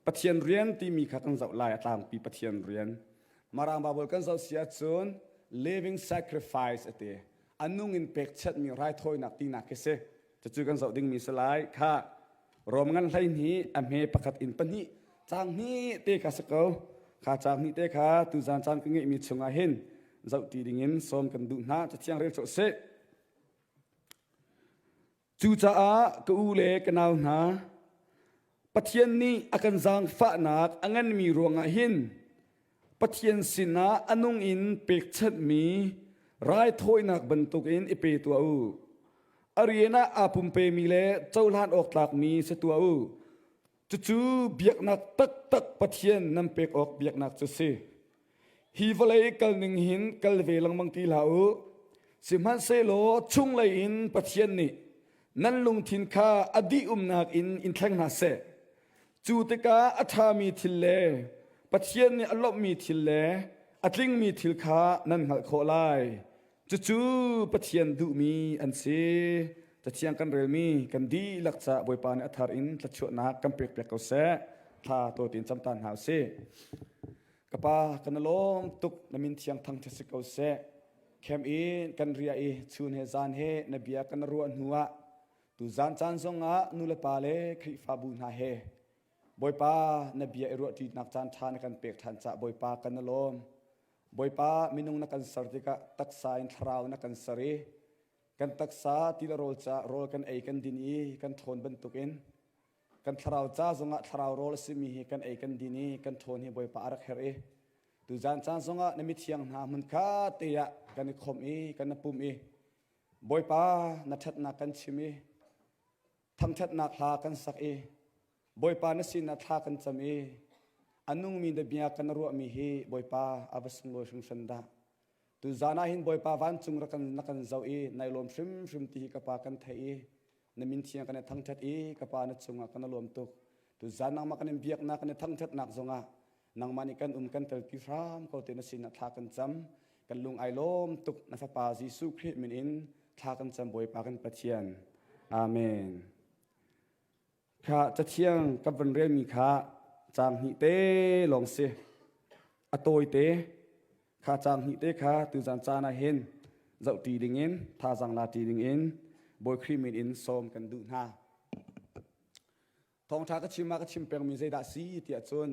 Pathian rian timi kha kan zoh lai a tlangpi Pathian rian. Marang Bible kan zoh si ahcun living sacrifice a ti. A nung in pekchanhmi raithawinak tinak khi si. Cucu kan zoh dingmi si lai. Kha Rom ngan 12 a hme pakhat in pahnih caang hnih te kha si ko. Kha caang hnih te kha tuzan caan ka ngeihmi chungah hin zoh ti dingin sawm kan duh hna. Cathiang rel cawh sih. Cucaah ka u le ka nau hna, Pathian nih a kan zaangfahnak a nganmi ruangah hin Pathian sinah a nung in pekchanhmi raithawinak bantukin i pe tuah u. A rian ah aa pumpemi le cohlan awk tlakmi si tuah u. Cucu biaknak taktak Pathian nan pek awk biaknak cu si. Hi vawlei kalning hin kal ve lengmang ti hlah u. Sihmanhsehlaw chunglei in Pathian nih nan lungthin kha a dih umnak in in thleng hna seh. Cu tikah a ṭhami thil le Pathian nih a lawmhmi thil le a tlingmi thil kha nan hngalh khawh lai. Cucu Pathian duhmi an si. Cathiang kan relmi kan dihlak caah Bawipa nih a thar in thluachuahnak kan pekpiak ko seh. Thla tawi tein cam ta hna u sih. Ka pa, kan i lawm tuk na min thiang thangṭhat si ko seh. Khem in kan riah i chun he zan he na bia kan ruah hnu ah tuzan caan zongah nu le pa le Khrihfabu hna he Bawipa na bia i ruahṭinak caan ṭha na kan pek ṭhan caah Bawipa kan i lawm. Bawipa minung na kan ser tikah taksa in thlarau na kan ser i kan taksa ti le rawl caah rawl kan ei kan din i kan ṭhawn bantukin kan thlarau ca zongah thlarau rawl a simi hi kan ei kan din i kan ṭhawn hi Bawipa a rak herh i tuzan caan zongah na mithiang hna hmunkhat te ah kan i khawmh i kan i pum i Bawipa na ṭhatnak kan chim i thangṭhatnak hla kan sak i Bawipa na sinah thla kan cam i a nungmi na bia kan ruahmi hi Bawipa a va sunglawi hringhran dah. Tuzan ah hin Bawipa vancung rak kan na kan zoh i nai lawm hrimhrim ti hi ka pa kan theih i na min thiang kan i thangṭhat i ka pa na cungah kan i lawm tuk. Tuzan nangmah kan in biaknak kan i thangṭhatnak zongah nangmah nih kan um kan telpi hram ko te na sinah thla kan cam. Kan lung ai lawm tuk na fapa Jesuh Khrih min in thla kan cam Bawipa kan Pathian. Amen. Kha cathiang ka van relmi kha caang hnih te lawng si. A tawi te. Kha caang hnih te kha tuzan caan ah hin zohṭi dingin thazaang la ṭi dingin Bawi Khrih min in sawm kan duh hna. Thawngṭha ka chim ah ka chim pengmi zeidah si tiah cun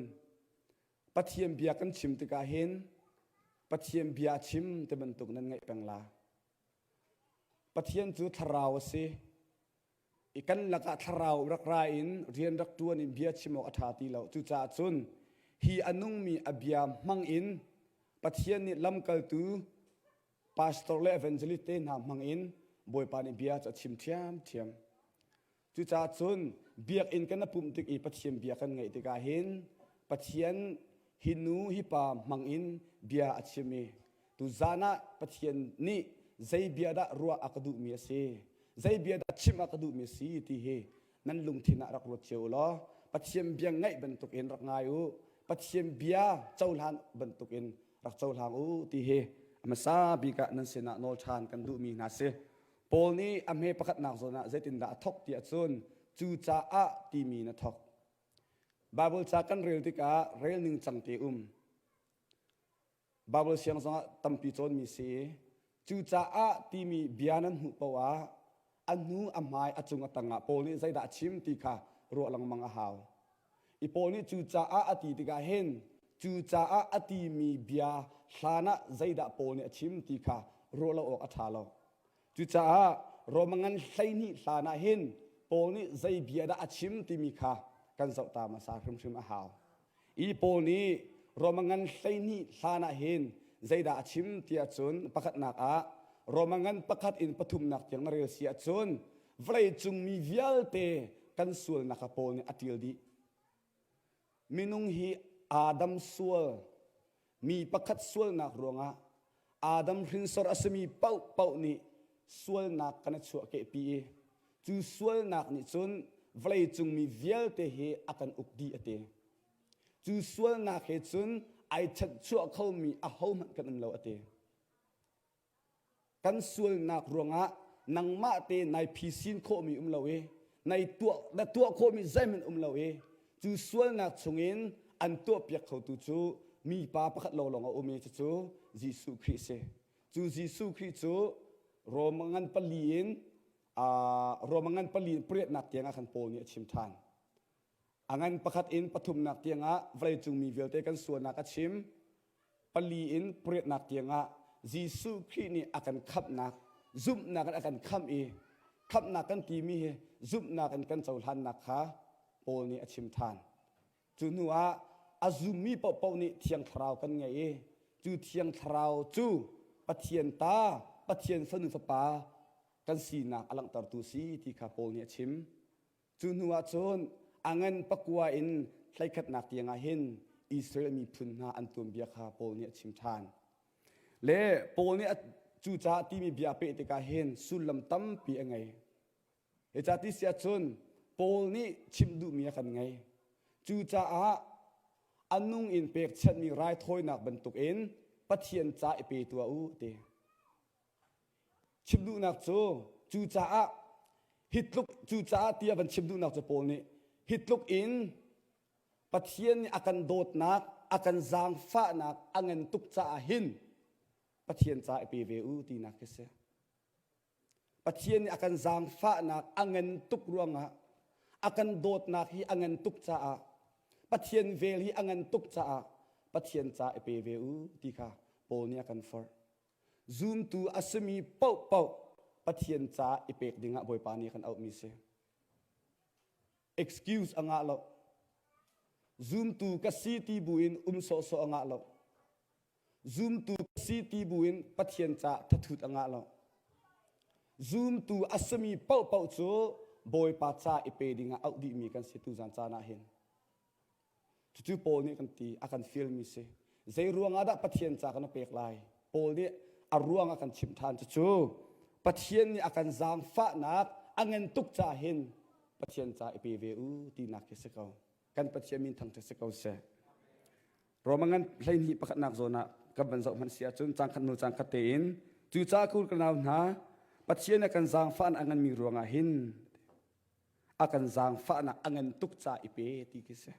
Pathian bia kan chim tikah hin Pathian bia chim ti bantuk nan ngaih peng la. Pathian cu thlarau a si. I kan lakah thlarau rak ra in rian rak ṭuan in bia chim awk a ṭha ti lo. Cucaah cun hi a nungmi a bia hmang in Pathian nih lamkaltu pastor le evangelist te hna hmang in Bawipa nih bia cu a chim ṭhiamṭhiam. Cucaah cun biakinn kan i pumh tik i Pathian bia kan ngaih tikah hin Pathian hi nu hi pa hmang in bia a chim i tuzan ah Pathian nih zei bia dah ruah a ka duhmi a si, zei bia dah chimh a ka duhmi a si ti hi nan lungthin ah rak ruat cio u law Pathian bia ngaih bantukin rak ngai u, Pathian bia cohlan bantukin rak cohlang u ti hi a hmasa bik ah nan sinah nawl ṭhan kan duhmi hna si. Paul nih a hme pakhatnak zawn ah zeitindah a thawk ti ahcun cucaah timi in a thawk. Baibal ca kan rel tikah rel ning cang te um. Baibal siang zongah tampi cawnmi si. Cucaah timi bia nan hmuh paoh ah a hnu a hmai a cung a tang ah Paul nih zeidah a chim ti kha ruah lengmang a hau. I Paul nih cucaah a ti tikah hin cucaah a timi bia hlan ah zeidah Paul nih a chim ti kha ruah lo awk a ṭha lo. Cucaah Roma ngan 12 hlan ah hin Paul nih zei bia dah a chim timi kha kan zoh ta hmasa hrimhrim a hau. I Paul nih Roma ngan 12 hlan ah hin zeidah a chim tiah cun pakhatnak ah Roma ngan pakhat in pathumnak tiang na rel si ahcun vawleicung mi vialte kan sualnak kha Paul nih a ṭial dih. Minung hi Adam sual mi pakhat sualnak ruangah Adam hrinsor a simi paohpaoh nih sualnak kan i chuahkehpi i cu sualnak nih cun vawleicung mi vialte hi a kan uk dih a ti. Cu sualnak he cun ai chanhchuah khomi ahohmanh kan um lo a ti. Kan sualnak ruangah nangmah te nai phisin khawhmi um lo i nai tuah na tuah khawhmi zeihmanh um lo i. Cu sualnak chungin an tuahpiak khotu cu mipa pakhat lawnglawng a um i cucu Jesuh Khrih a si. Cu Jesuh Khrih cu Rom ngan pali in Rom ngan pali in pariatnak tiangah khan Paul nih a chim ṭhan. A ngan pakhat in pathumnak tiangah vawleicung mi vialte kan sualnak a chim. Pali in pariatnak tiangah Jesuh Khrih nih a kan khamhnak, zumhnak in a kan khamh i khamhnak kan timi hi zumhnak in kan cohlannak kha Paul nih a chim ṭhan. Cu hnu ah a zummi paohpaoh nih Thiang Thlarau kan ngei i cu Thiang Thlarau cu Pathian ta, Pathian fanu fapa kan sinak a langhtertu si ti kha Paul nih a chim. Cu hnu ah cun a ngan pakua in hleikhatnak tiangah hin Israel miphun hna an tuanbia kha Paul nih a chim ṭhan. Le Paul nih cucaah timi bia peh tikah hin sullam tampi a ngei. Hicah ti si ahcun Paul nih chimh duhmi a kan ngei. Cucaah a nung in pekchanhmi raithawinak bantukin Pathian ca i pe tuah u ti. Chim duhnak cu cucaah hi tluk cucaah tiah van chim duhnak cu Paul nih hi tluk in Pathian nih a kan dawtnak a kan zaangfahnak a ngan tuk caah hin Pathian ca i pe ve u tinak khi si. Pathian nih a kan zaangfahnak a ngan tuk ruangah a kan dawtnak hi a ngan tuk caah Pathian vel hi a ngan tuk caah Pathian ca i pe ve u ti kha Paul nih a kan forh. Zumtu a simi paohpaoh Pathian ca i pek dingah Bawipa nih a kan auhmi si. Excuse a ngah lo. Zumtu ka si ti buin um sawhsawh a ngah lo. Zumtu si ti buin Pathian caah thathut a ngah lo. Zumtu a simi paohpaoh cu Bawipa ca i pe dingah auh dihmi kan si tuzan caan ah hin. Cucu Paul nih kan ti, a kan fialmi si. Zei ruangah dah Pathian ca kan pek lai? Paul nih a ruang a kan chimh ṭhan. Cucu Pathian nih a kan zaangfahnak a ngan tuk ca hin Pathian ca i pe ve u tinak khi si ko. Kan Pathian min thangṭhat si ko seh. Roma ngan 12 pakhatnak zawn ah kan van zoh hmanh si ahcun cang khat hnu cang khat tein cucaah kur ka nau hna Pathian a kan zaangfahnak a nganmi ruangah hin a kan zaangfahnak a ngan tuk ca i pe ti khi si.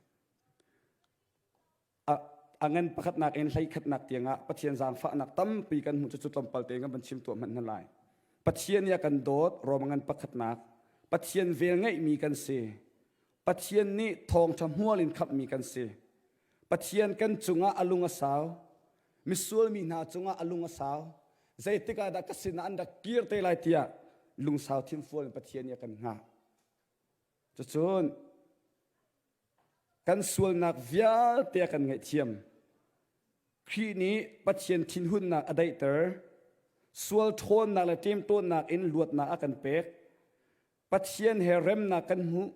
A ngan pakhatnak in hleikhatnak tiangah Pathian zaangfahnak tampi kan hmuh cu tlawmpal tein kan van chim tuah hmanh hna lai. Pathian nih a kan dawt Roma ngan pakhatnak Pathian vel ngeihmi kan si. Pathian nih thawngṭha hmual in khamhmi kan si. Pathian kan cungah a lung a sau. Misual mi hna cungah a lung a sau. Zeitik ah dah ka sinah an rak kir te lai tiah lungsau thinfual in Pathian nih a kan hngah. Cucun kan sualnak vialte a kan ngaihthiam. Khrih nih Pathian thinhunnak a daihter. Sual ṭhawnnak le ṭemtawnnak in luatnak a kan pek. Pathian he remnak kan hmuh.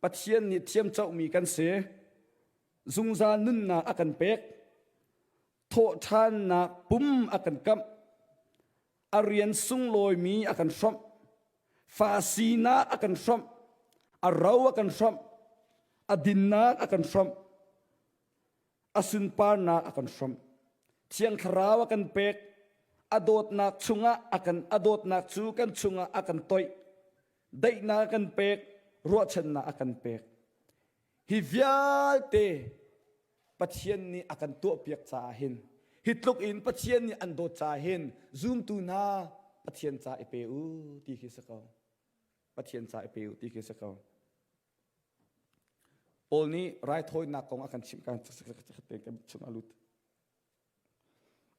Pathian nih thiamcohmi kan si. Zungzal nunnak a kan pek. Thawhṭhannak pum a kan kamh. A rian sunglawimi a kan hrawmh. Fa sinak a kan hrawmh. A ro a kan hrawmh. A dinnak a kan hrawmh. A sunparnak a kan hrawmh. Thiang Thlarau a kan pek. A dawtnak chungah a kan a dawtnak cu kan chungah a kan toih. Daihnak a kan pek, ruahchannak a kan pek. Hi vialte Pathian nih a kan tuahpiak caah hin hi tluk in Pathian nih an dawt caah hin zumtu hna Pathian ca i pe u ti khi si ko. Pathian ca i pe u ti khi si ko. Paul nih raithawinak kong a kan chimh kan kan chung a lut.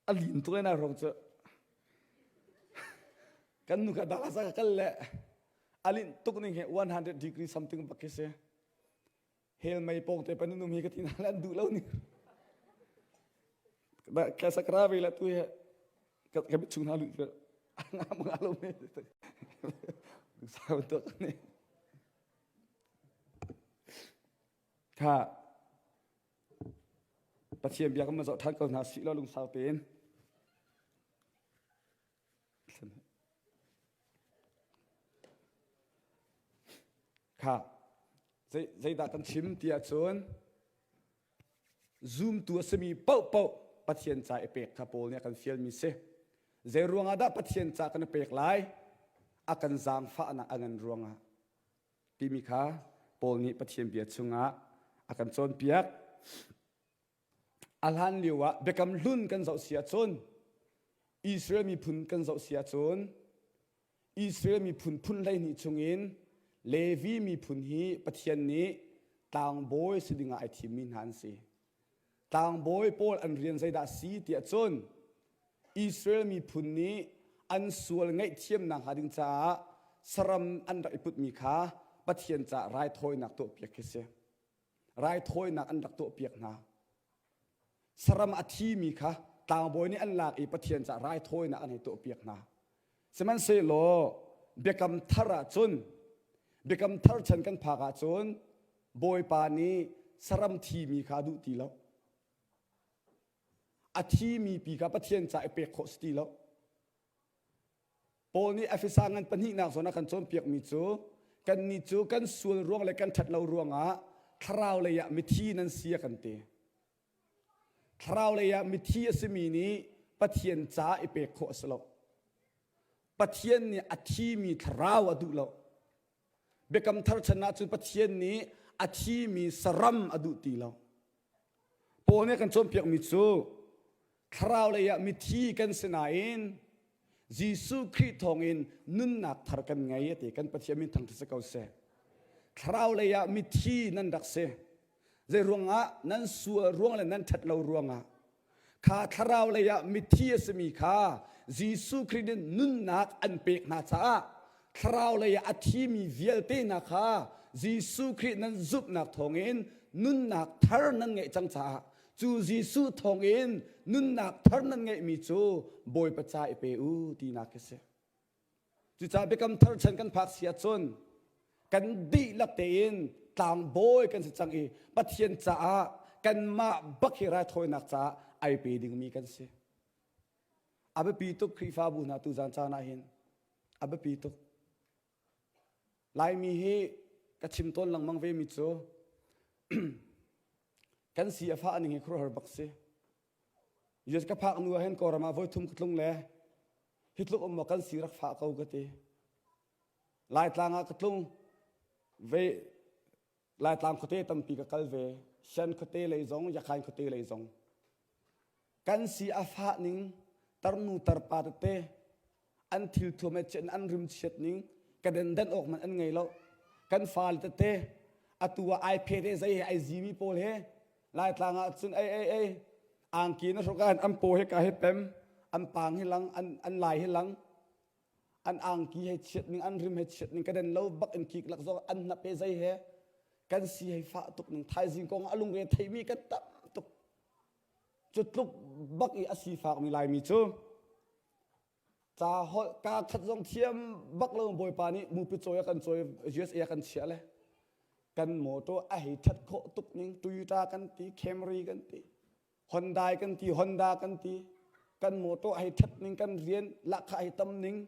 A lin tuk na rong cu. Kan nu kha dala sa ka kal le a lin tuk ning he 100 degree something bak khi si. Hel mei pong te pan num hi ka tin an duh lo ni. Ka sakra ve la tu he ka ka chung na lut nga nga lo me. Sa tuk ni. Kha Pathian bia kan zoh ṭhan ko hna sih law lungsau tein. Kha zeidah kan chim ti ahcun zumtu a simi paohpaoh Pathian ca i pek kha Paul nih a kan fialmi si. Zei ruangah dah Pathian ca kan i pek lai? A kan zaangfahnak a ngan ruangah. Timi kha Paul nih Pathian bia chungah A kan cawnpiak. A hlan lio ah biakam hlun kan zoh si ahcun Israel miphun kan zoh si ahcun Israel miphun phun 12 chungin Levi miphun hi Pathian nih tlangbawi si dingah ai thimmi hna an si. Tlangbawi pawl an rian zeidah a si tiah cun Israel miphun nih an sual ngaihthiamnak hnga ding caah saram an rak i putmi kha Pathian caah raithawinak tuahpiak khi si. Raithawinak an rak tuahpiak hna. Saram a thimi kha tlangbawi nih an lak i Pathian caah raithawinak an hei tuahpiak hna. Sihmanhsehlaw biakam thar ahcun biakam thar chan kan phak ahcun Bawipa nih saram thimi kha a duh ti lo. A thimi pi kha Pathian ca i pek khawh si ti lo. Paul nih Efesa ngan pahnihnak zawn a kan cawnpiakmi cu kannih cu kan sual ruang le kan ṭhat lo ruangah thlarau lei ah mithi nan si a kan ti. Thlarau lei ah mithi a simi nih Pathian ca i pek khawh a si lo. Pathian nih a thimi thlarau a duh lo. Biakam thar chan ahcun Pathian nih a thimi saram a duh ti lo. Paul nih a kan cawnpiakmi cu thlarau lei ah mithi kan si nain Jesuh Khrih thawngin nunnak thar kan ngei a ti. Kan Pathian min thangṭhat si ko seh. Thlarau lei ah mithi nan rak si. Zei ruangah nan sual ruang le nan ṭhat lo ruangah kha thlarau lei ah mithi a simi kha Jesuh Khrih nih nunnak an pek hna caah thlarau lei ah a thimi vialte hna kha Jesuh Khrih nan zumhnak thawngin nunnak thar nan ngeih cang caah cu Jesuh thawngin nunnak thar nan ngeihmi cu Bawipa ca i pe u tinak khi si. Cucaah biakam thar chan kan phak si ahcun kan dihlak tein tlangbawi kan si cang i Pathian caah kanmah bak hi raithawinak caah ai pe dingmi kan si. A biapi tuk Khrihfabu hna tu zan caan ah hin a biapi tuk. Laimi hi ka chim tawn lengmang ve mi cu kan si a fah ning hi khuaruahhar bak si. US ka phak nu ah hin Kawlram ah voi thum ka tlung le hi tluk um maw kan si rak fah ko ka ti. Laitlang ah ka tlung ve Laitlang khuate tampi ka kal ve Shan khuate lei zong Yakhain khuate lei zong kan si a fah ning tarnu tarpa tete an thil thuam he chiat an rim chiat ning ka den den awk man an ngei lo kan fale tete atu ah ai phe te zei he ai zimi pawl he Laitlang ah cun ei ei ei angki na hruk ah an paw he ka he pem an pang hi lang an an lai hi lang an angki he chiat ning an rim he chiat ning ka den lo bak in kik lak zong an hnap he zei he kan si hei fah tuk ning thaizing kong a lungre theimi kan tam tuk cu tluk bak i a sifakmi Laimi cu ca holh ka khat zong thiam bak lo Bawipa nih mupi cawi a kan cawi USA a kan chiah le kan motor a hei that khawh tuk ning Toyota kan ti Camry kan ti Hyundai kan ti Honda kan ti kan motor a hei that ning kan rian lahkhah hei tam ning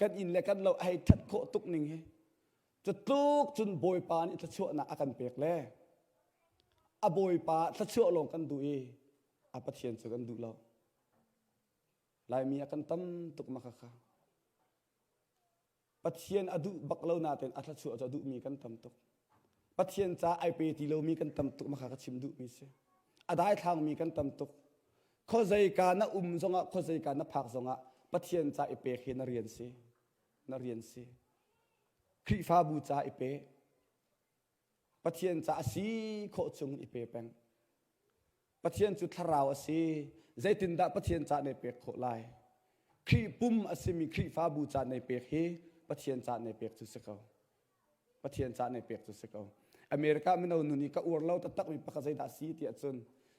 kan inn le kan lo a hei that khawh tuk ning hi cu tluk cun Bawipa nih thluachuahnak a kan pek le a Bawipa thluachuah lawng kan duh i a Pathian cu kan duh lo Laimi a kan tam tuk ma kha Pathian a duh bak lo nain a thluachuah cu a duhmi kan tam tuk. Pathian ca ai pe ti lomi kan tam tuk ma kha ka chim duhmi si. A daithlangmi kan tam tuk. Khuazeika na um zongah khuazeika na phak zongah Pathian ca i pek hi na rian si. Na rian si. Khrihfabu ca i pe. Pathian ca a si khawh chung i pe peng. Pathian cu thlarau a si. Zeitindah Pathian ca nei pek khawh lai? Khrih pum a simi Khrihfabu ca nei pek hi Pathian ca nei pek cu si ko. Pathian ca nei pek cu si ko. America mino nu nih ka uar lo taktakmi pakhat zeidah si tiah cun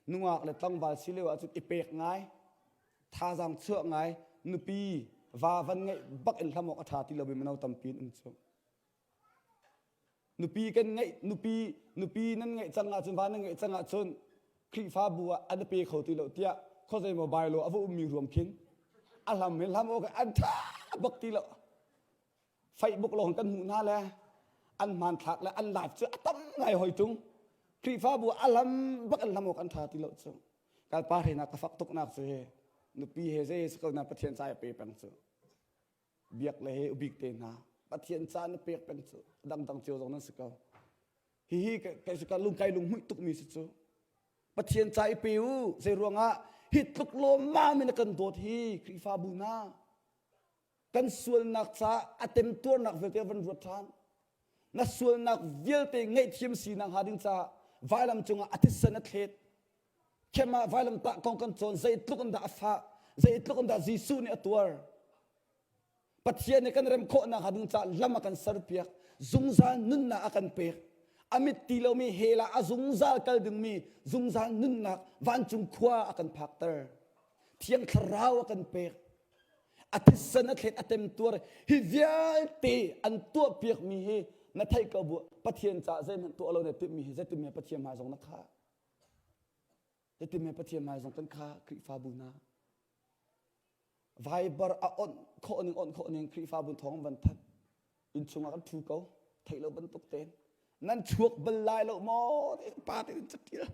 nungak le tlangval si lio ahcun i pek ngai, thazaang chuah ngai, nupi va van ngeih bak in hlam awk a ṭha ti lomi mino tampi an um cu. Nupi kan ngeih nupi nupi nan ngeih cang ahcun va nan ngeih cang ahcun Khrihfabu ah an pe kho ti lo tiah khuazei maw bailo a va ummi ruam khin a hlam in hlam awk an ṭha bak ti lo. Facebook lawng kan hmuh hna le an hmanthlak le an live cu a tam ngai hoi tung. Khrihfabu a hlam bak an hlam awk an ṭha ti lo cu. Kalpa hrenak ka fak tuk nak cu he nupi he zei si ko na Pathian ca i pe peng cu. Biak le he ubik te hna Pathian ca na pek peng cu dangdang cio zong nan si ko. Hihi ka lung kai lung hmuih tukmi si cu. Pathian ca i pe u zei ruangah hi tluk lawmmam in a kan dawt hi Khrihfabu hna kan sualnak caah a temtuarnak vialte van ruat ṭhan. Na sualnak vialte ngaihthiam sinak hnga ding caah vailam cungah a thisen a thlet. Khem ah vailam tah kong kan cawn zeitluk in dah a fah, zeitluk in dah Jesuh nih a tuar. Pathian nih kan rem khawhnak hnga ding caah lam a kan serpiak, zungzal nunnak a kan pek. A mit ti lomi hell ah a zungzal kal dingmi zungzal nunnak vancung khua a kan phakter. Thiang Thlarau a kan pek. A thisen a thlet a temtuar hi vialte an tuahpiakmi hi na theih ko bu Pathian caah zeihmanh tuah lo na timhmi hi zeitin me Pathian hmai zong na khah. Zeitin me Pathian hmai zong kan khah Khrihfabu hna. Viber a onh khawh ning onh khawh ning Khrihfabu thawng van thanh. Inn chungah kan thu ko theih lo bantuk tein. Nan chuak bal lai lo maw? Pa te in catial.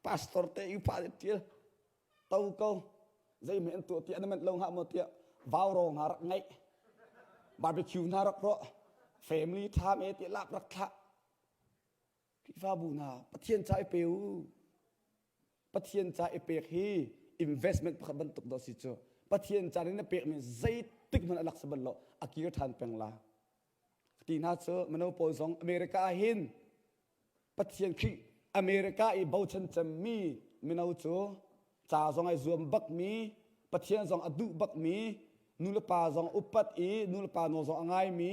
Pastor te i pa te tial. To ko. Zeihmanh an tuah tiah na manh lo hnga maw tiah vaurawng hna rak ngeih. Barbecue hna rak rawh. Family time e tiah lak rak thlah. Khrihfabu hna Pathian ca i pe u. Pathian ca i pek hi investment pakhat bantuk dawh si cu. Pathian ca nih na pekmi zeitik hmanh a lak si bal lo a kir ṭhan peng la. Ti hna cu mino pawl zong America ah hin Pathian Khrih America i bochan cemmi mino cu ca zong ai zuam bakmi Pathian zong a duh bakmi nulepa zong upat i nulepa nawl zong a ngaimi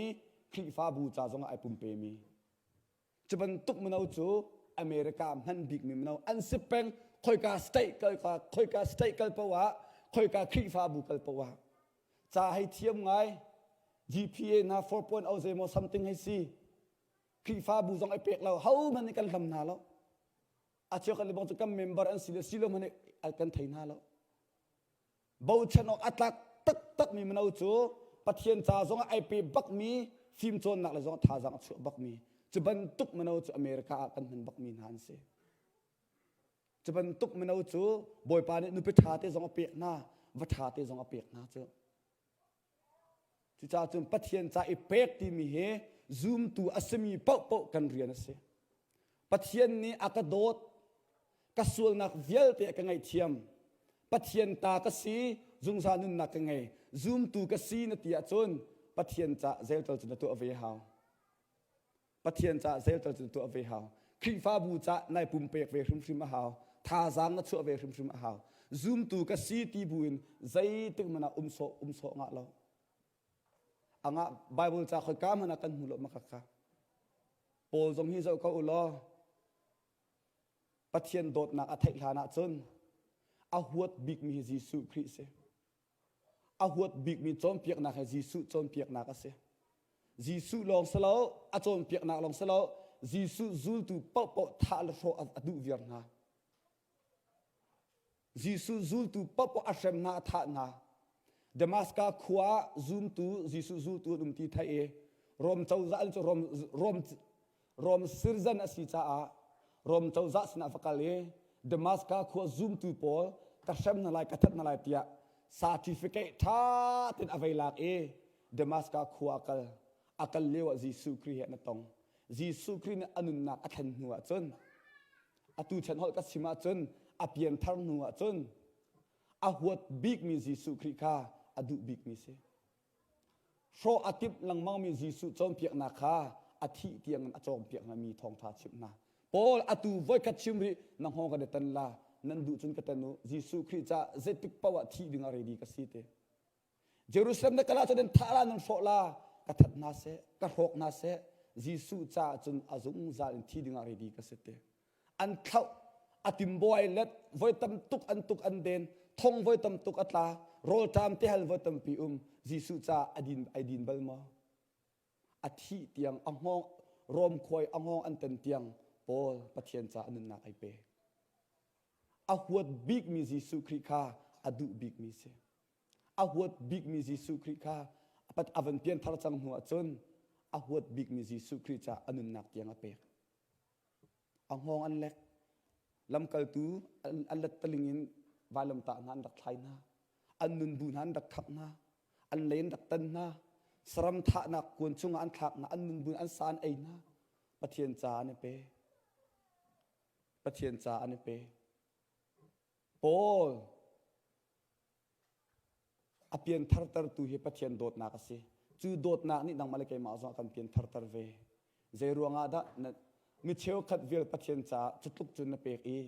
Khrihfabu ca zong ah ai pumpemi. Cu bantuk mino cu America hman bikmi mino an si peng. Khoika state kal ka khoika state kal poah ah khoika Khrihfabu kal poah ah ca hei thiam ngai GPA hna 4.0 zeimaw something hei si Khrihfabu zong ai pek lo ho hmanh nih kan hlam hna lo a cheu kan bang cu kan member an si le si lo hmanh nih kan thei hna lo Bochan awk a tlak taktakmi mino cu Pathian ca zongah ai pe bakmi fimcawnnak le zong thazaang a chuah bakmi cu bantuk mino cu America ah kan hman bakmi hna an si. Cu bantuk mino cu Bawipa nih nupi ṭha te zong a pek hna, va ṭha te zong a pek hna cu. Cucaah cun Pathian ca i pek timi hi zumtu a simi paohpaoh kan rian a si. Pathian nih a ka dawt, ka sualnak vialte a ka ngaihthiam. Pathian ta ka si, zungzal nunnak ka ngei. Zumtu ka si na ti ahcun Pathian ca zeltal cu na tuah ve hau. Pathian caah zeltal cu tuah ve hau. Khrihfabu caah nai pumpek ve hrimhrim a hau. Thazaang na chuah ve hrimhrim a hau. Zumtu ka si ti buin zeitik hmanh ah um sawh um sawh ngah lo. Anga Bible ca khoi ka hmanh ah kan hmu lo maka ka. Paul zong hi zoh ko u law Pathian dawtnak a theih hlan ahcun a huat bikmi hi Jesuh Khrih si. A huat bikmi cawnpiaknak hi Jesuh cawnpiaknak a si. Jesuh lawng si lo, a cawnpiaknak lawng si lo, Jesuh zultu paohpaoh thah le hrawh a duh viar hna. Jesuh zultu paohpaoh a hrem hna, a thah hna. Damaskas khua ah zumtu Jesuh zultu an um ti theih i Rom cozah an cu Rom, Rom, Rom citizen a si caah Rom cozah sinah va kal i Damaskas khua zumtu pawl ka hrem hna lai ka that hna lai tiah certificate ṭha tein a vei lak i Damaskas khua a kal. A kal lio ah Jesuh Khrih he an i tong. Jesuh Khrih nih a nunnak a thlen hnu ah cun atu chan holh ka chim ahcun a pianthar hnu ah cun a huat bikmi Jesuh Khrih kha a duh bikmi si. Hrawh a timh lengmangmi Jesuh cawnpiaknak kha a thih tiangin a cawnpiak hngami thawngṭha chimh hna. Paul atu voikhat chim rih na hngawng kan i tan la nan duh cun ka tan u Jesuh Khrih caah zeitik paoh ah thih ding ah ready ka si te. Jerusalem na kal ahcun nan thah la nan hrawh la ka that hna seh ka hrawk hna seh Jesuh caah cun a zungzal in thi ding ah ready ka si te. An thlauh a timbuai let voi tam tuk an tuk an den thong voi tam tuk a tla rawlṭam te hal voi tampi um Jesuh caah a din ai din bal maw a thih tiang a hngawng Rom khuai a hngawng an ten tiang Paul Pathian caah a nunnak ai pe a huat bikmi Jesuh Khrih kha a duh bikmi si a huat bikmi Jesuh Khrih kha a van pianthar cang hnu ahcun a huat bikmi Jesuh Khrih caah a nunnak tiang a pek A hngawng an lek. Lamkaltu an lettaling in vailamtah hna an rak thlai hna. An nunbu hna an rak khangh hna. An lei an rak tan hna. Saram thahnak kuan chungah an thlak hna. An nunbu an sa an ei hna. Pathian ca an i pe. Pathian ca an i pe. Paul a pianthartertu hi Pathian dawtnak a si. Cu dawtnak nih nangmah le keimah zong a kan piantharter ve. Zei ruangah dah na, mi cheukhat vial Pathian caah cutluk cun na pek i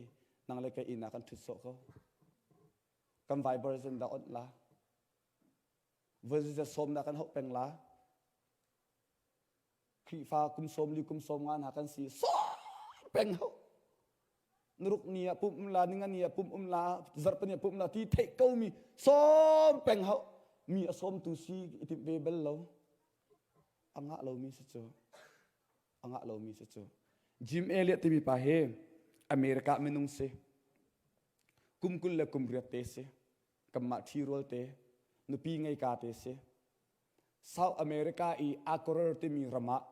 nang le kei inn ah kan ṭhut sawh ko. Kan Viber zin dah onh la. Voi sawmnak kan hauh peng la. Khrihfa kum 40 kum 50 hna kan si sawm peng hau. Nuruk ni ah pum um la, ninga ni ah pum um la, zarhpini ah pum um la ti theih ko mi sawm peng hau. Mi a sawmtu si i timh ve bel lo. A ngah lomi si cu. A ngah lomi si cu. Jim Elliot timi pa hi America minung si. Kum 20 le kum riat te si. Kanmah ṭhirual te, nupi ngei ka te si. South America i Ecuador timi ram ah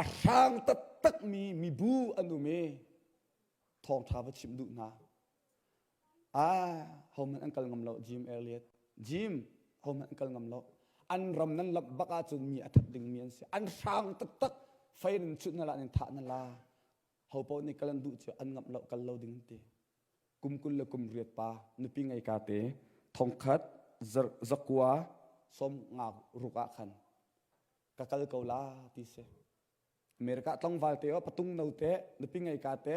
a hrang taktakmi mibu an um i thawngṭha va chimh duh hna. Ah, hohmanh an kal ngam lo, Jim Elliot. Jim, hohmanh an kal ngam lo. An ram nan lamh bak ahcun mi a that dingmi an si. An hrang taktak. Fei in chuh na la, in thah na la. Ho paoh nih kal an duh cu an ngamh lo, kal lo ding an ti. Kum 20 le kum riat pa nupi ngei ka te thongkhat zakua som nga ruk ah khan ka kal ko la ti si. America tlangval te o patung no te nupi ngei ka te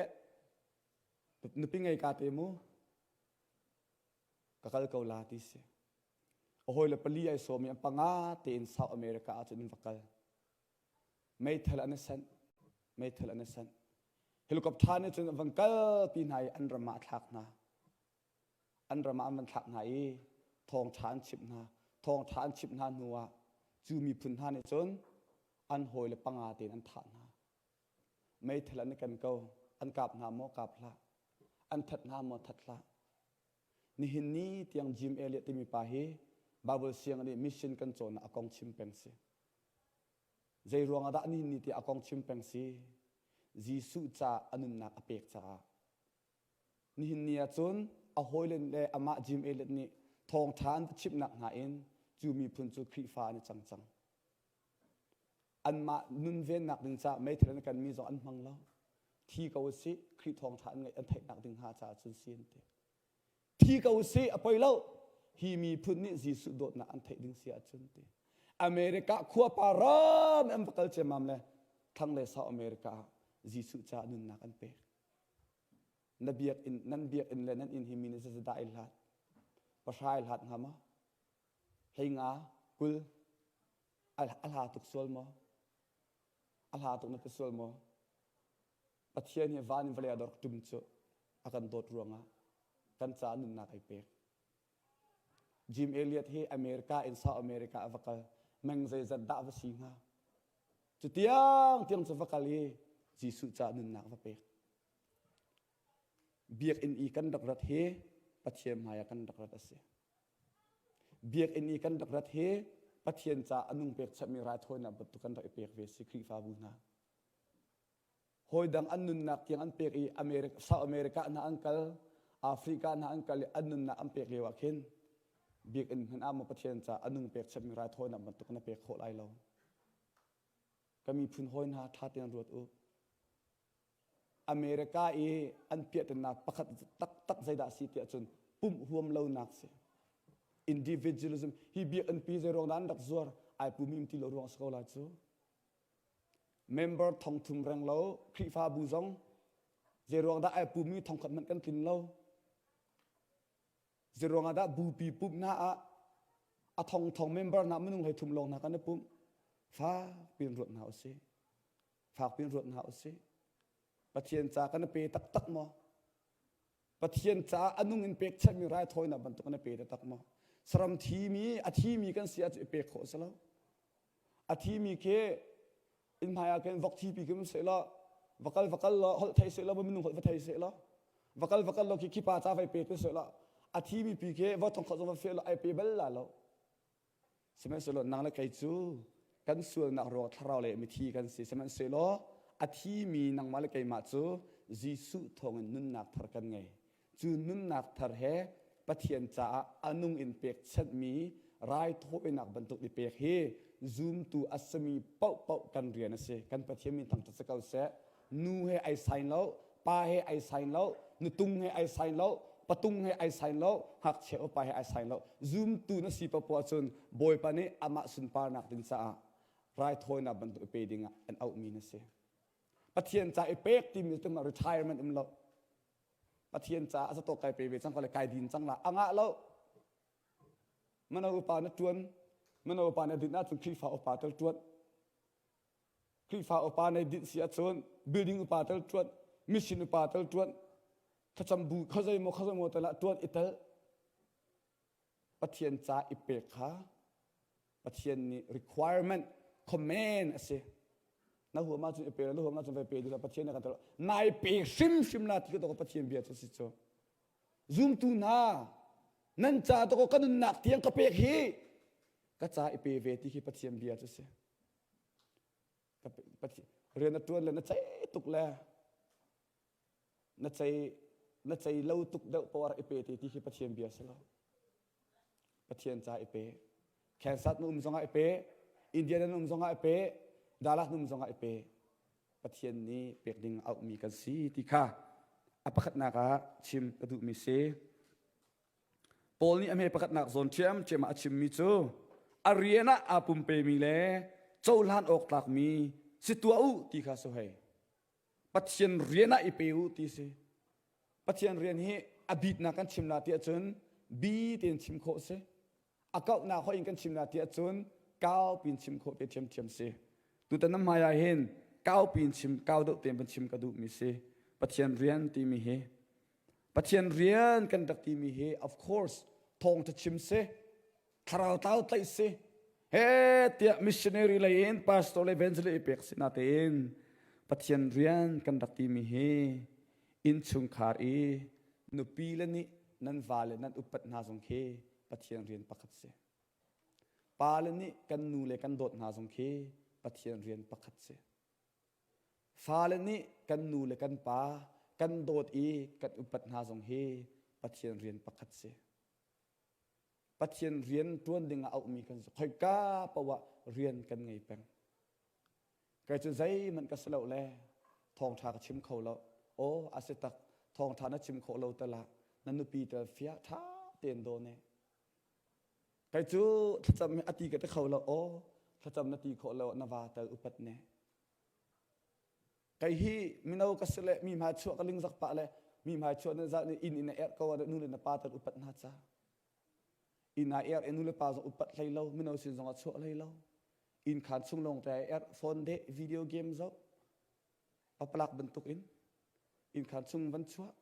nupi ngei ka te mu ka kal ko la ti si. A hawi le pali ai sawm i an panga tein South America ah cun an va kal. Meithal an i sanh. Meithal an i sanh. Helicopter nih cun an van kalpi hna i an ram ah a thlak hna. An ram ah an van thlak hna i thawngṭha an chimh hna. Thawngṭha an chimh hna hnu ah cu miphun hna nih cun an hawile panga tein an thah hna. Meithal an i ken ko. An kap hna maw? Kap hlah. An that hna maw? That hlah. Nihin ni tiang Jim Elliot timi pa hi Bible sianginn i mission kan cawnnak a kong chim peng si. Zei ruangah dah nihin ni tiah a kong chim peng si? Jesuh ca a nunnak a pek caah. Nihin ni ah cun a hawile le amah Jim Elliot nih thawngṭha an va chimhnak hna in cu miphun cu Khrihfa an i cang cang. Anmah nunvennak ding caah meithal an kanmi zong an hmang lo. Thi ko usih, Khrih thawngṭha an ngeih an theihnak ding hnga caah cun si an ti. Thi ko usih, a poi lo. Hi miphun nih Jesuh dawtnak an theih ding si ahcun ti. America khuapa ram an va kal ciammam le thlanglei South America ah Jesuh caah nunnak an pek. Na biakinn, nan biakinn le nan inn hi mi nih zeizah ai hlat? Pahra ai hlat hnga maw? Hlei nga, 20, a hla tuk sual maw? A hla tuk na ti sual maw? Pathian hi van in vawlei a dor tum cu a kan dawt ruangah kan caah nunnak ai pek. Jim Elliot hi America in South America a va kal. Meng zeizat dah va si hnga? Cu tiang tiang cu va kal i Jesuh caah nunnak va pek. Biakinn i kan rak rat hi Pathian hmai ah kan rak rat a si. Biakinn i kan rak rat hi Pathian caah a nung pekchanhmi raithawinak bantuk kan rak i pek ve si Khrihfabu hna. Hawidang an nunnak tiang an pek i America, South America hna an kal, Africa hna an kal i an nunnak an pek lio ah khin biakinn hmanh ah maw Pathian caah a nung pekchanhmi raithawinak bantuk na pek khawh lai lo. Ka miphun hawi hna ṭha tein ruat u. America i an piahtanak pakhat taktak zeidah a si tiah cun pumh huam lonak si. Individualism hi biakinn pi zei ruang dah an rak zuar ai pumim ti lo ruang a si ko lai cu. Member 3000 reng lo Khrihfabu zong zei ruang dah ai pumi 1000 hmanh kan tlin lo. Zei ruang ah dah bupi pumh hna ah a thong thong member hna minung 33 lawng hna kan i pumh. Fak piin ruat hna usih. Fak piin ruat hna usih. Pathian ca kan i pe taktak maw? Pathian caah a nung in pekchanhmi raithawinak bantuk na pe taktak maw? Saram thimi, a thimi kan si ahcun i pek khawh a si lo. A thimi khi inn hmai ah khin vok thipi khi um seh law va kal va kal law holh thei seh law minung holh va thei seh law va kal va kal law khi khi pa ca vai pe te seh law a thimi pi khi va thong khat zong va fe law ai pe bal la lo. Sihmanhsehlaw nang le kei cu kan sualnak ruang thlarau le mithi kan si. Sihmanhsehlaw a thimi nangmah le keimah cu Jesuh thawngin nunnak thar kan ngei. Cu nunnak thar he Pathian caah a nung in pekchanhmi raithawinak bantuk i pek hi zumtu a simi paohpaoh kan rian a si. Kan Pathian min thangṭhat si ko seh. Nu he ai sain lo. Pa he ai sign lo, nutung he ai sign lo, patung he ai sign lo, ngakchia upa he ai sign lo. Zumtu na si paoh ahcun Bawipa nih amah sunparnak ding caah raithawinak bantuk i pe ding ah an auhmi na si. Pathian ca i pek timi cu retirement um lo. Pathian ca a zatawk kai pe ve cang ko le kai din cang la. A ngah lo. Mano upa na tuan, mano upa na din ahcun Khrihfa upa tel tuan. Khrihfa upa nei dinh si ahcun building upa tel ṭuan, mission upa tel ṭuan, thlacam bu khazei maw khazei maw tel ah ṭuan i tel. Pathian ca i pek kha Pathian nih requirement command a si. Na huam ahcun i pe na huam ahcun vai pe dih Pathian nih kan tel. Nai pe hrimhrim la ti ka Pathian bia cu si cu. Zumtu hna nan ca to ka nunnak tiang ka pek hi ka ca i pe ve ti khi Pathian bia cu si. Rian na ṭuan le na cei tuk le na cei na cei lo tuk deuh poah i pe te ti khi Pathian bia si lo. Pathian ca i pe. Kansas na um zongah i pe, India na um zongah i pe, Dallas na um zongah i pe. Pathian nih pek ding auhmi kan si ti kha a pakhatnak ah chim ka duhmi si. Paul nih a hme pakhatnak zawn ṭhiamṭhiam ah a chimmi cu a rian ah aa pumpemi le cohlan awk tlakmi si tuah u ti kha si hei. Pathian rian ah i pe u ti si. Pathian rian hi a bitnak kan chim la ti ahcun bi tein chim khawh si. A kauhnak hoih in kan chim la ti ahcun kau pin chim khawh te ṭhiamṭhiam si. Tutan na hmai ah hin kau pin chim kau deuh tein van chim ka duhmi si. Pathian rian timi hi Pathian rian kan rak timi hi of course thawngtha chim si thlarau tlau tlaih si he tiah missionary lei in pastor le evangelist i pek si natein Pathian rian kan rak timi hi innchungkhar i nupi le nih nan va le nan upat hna zong khi Pathian rian pakhat si. Pa le nih kan nu le kan dawt hna zong khi Pathian rian pakhat si. Fale nih kan nu le kan pa kan dawt i kan upat hna zong hi Pathian rian pakhat si. Pathian rian ṭuan ding ah auhmi kan si. Khoika paoh ah rian kan ngei peng. Kei cu zeihmanh ka si lo le thawngṭha ka chim kho lo. Aw a si tak thawngṭha na chim khawh lo tal ah na nupi tel fia ṭha tein daw ne. Kei cu thlacam hi a ti ka ti kho lo. Aw thlacam na ti khawh lo na va tel upat ne. Kei hi mino ka si le mi hmai chuah ka lingzak pah le mi hmai chuah na za nih inn in a erh ko ah nu le na pa tel upat hna ca. Inn ah erh i nu le pa zong upat hlei lo, mino sin zong ah chuah hlei lo. Inn khaan chung lawng te erh, phone deh, video game zoh, papalak bantuk in inn khaan chung van chuah,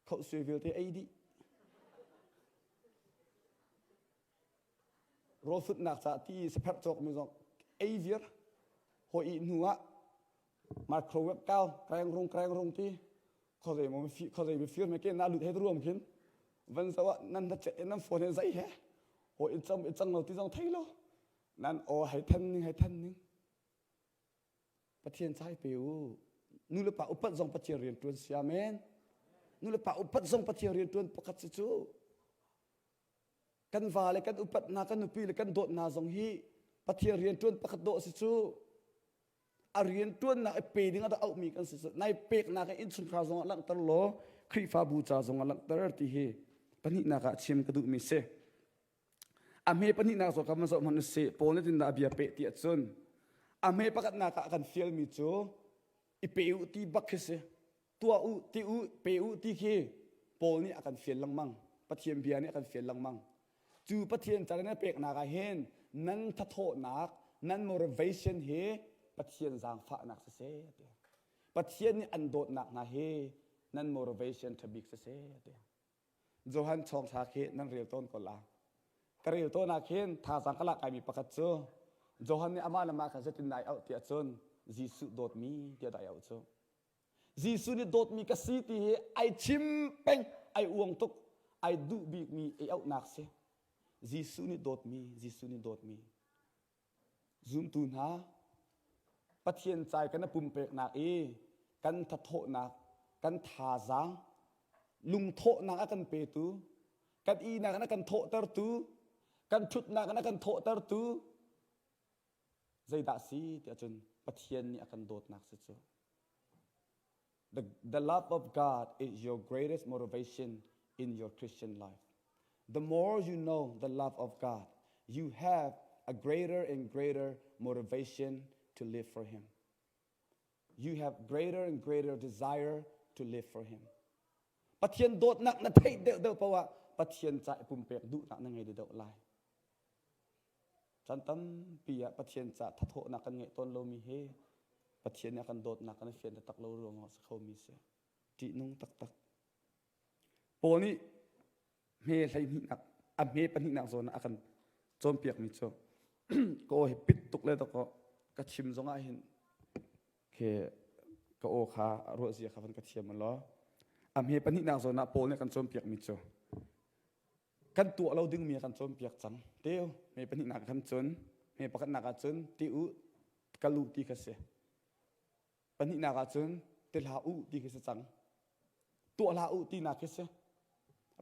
khohsuai vialte ei dih. Rawl futnak ca ti sapherh cawkmi zong ei viar. Hawi ih hnu ah microwave kau kreng rung kreng rung ti khuazei maw khuazei mi fir me ke na lut he ruam khin van zo ah nan na chet nan phone he zai he hawi i cam i cang lo ti zong thei lo nan aw hei than ning hei than ning Pathian cai pe u. Nu le pa upat zong Pathian rian ṭuan si amen. Nu le pa upat zong Pathian rian ṭuan pakhat si cu. Kan va le kan upat hna, kan nupi le kan dawt hna zong hi Pathian rian ṭuan pakhat dawh si cu. A rian ṭuannak i pe ding ah dah auhmi kan si cu. Nai peknak in innchungkhar zong ah langhter law Khrihfabu ca zong ah langhter ti hi pahnihnak ah chim ka duhmi si. A hme pahnihnak zaw kha van zoh hmanh usih. Paul nih tindah a bia peh ti ahcun a hme pakhatnak ah a kan fialmi cu i pe u ti bak khi si. Tuah u, ti u, pe u ti khi Paul nih a kan fial lengmang. Pathian bia nih a kan fial lengmang. Cu Pathian ca nan peknak ah hin nan thathawhnak, nan motivation hi Pathian zaangfahnak siseh a ti. Pathian nih an dawtnak hna hi nan motivation ṭhabik siseh a ti. Johan chawngthla khi nan rel tawn ko la. Ka rel tawn ah khin thazaang ka lak ngaimi pakhat cu Johan nih amah le mah kha zeitin ai auh ti ahcun Jesuh dawtmi tiah dah ai auh cu. Jesuh nih dawtmi ka si ti hi ai chim peng, ai uang tuk, ai duh bikmi i auhnak si. Jesuh nih dawtmi, Jesuh nih dawtmi. Zumtu hna, Pathian cai kan i pumpeknak i kan thathawhnak, kan thazaang, lungthawhnak a kan petu, kan ihnak in a kan thawhtertu, kan ṭhutnak in a kan thawhtertu, zeidah si tiah cun Pathian nih a kan dawtnak si cu. The, the love of God is your greatest motivation in your Christian life. The more you know the love of God, you have a greater and greater motivation to live for Him. You have greater and greater desire to live for Him. Pathian dawtnak na theih deuh deuh poah Pathian ca i pumpek duhnak na ngei deuh lai. Caan tampi ah Pathian ca thathawhnak kan ngeih tawn lomi hi Pathian nih a kan dawtnak kan i fian taktak lo ruangah a si khomi si. Ṭihnung taktak. Paul nih hme hleihnihnak a hme pahnihnak zawn ah a kan cawnpiakmi cu ka aw hi pit tuk le dawkaw ka chim zongah hin khi ka aw kha ruah zia kha van ka thiam law a hme pahnihnak zawn ah Paul nih a kan cawnpiakmi cu kan tuah lo dingmi a kan cawnpiak cang teu hme pahnihnak khan cun hme pakhatnak ah cun ti u kal u ti kha si Pahnihnak ah cun ti hlah u ti khi si cang. Tuah hlah u tinak khi si.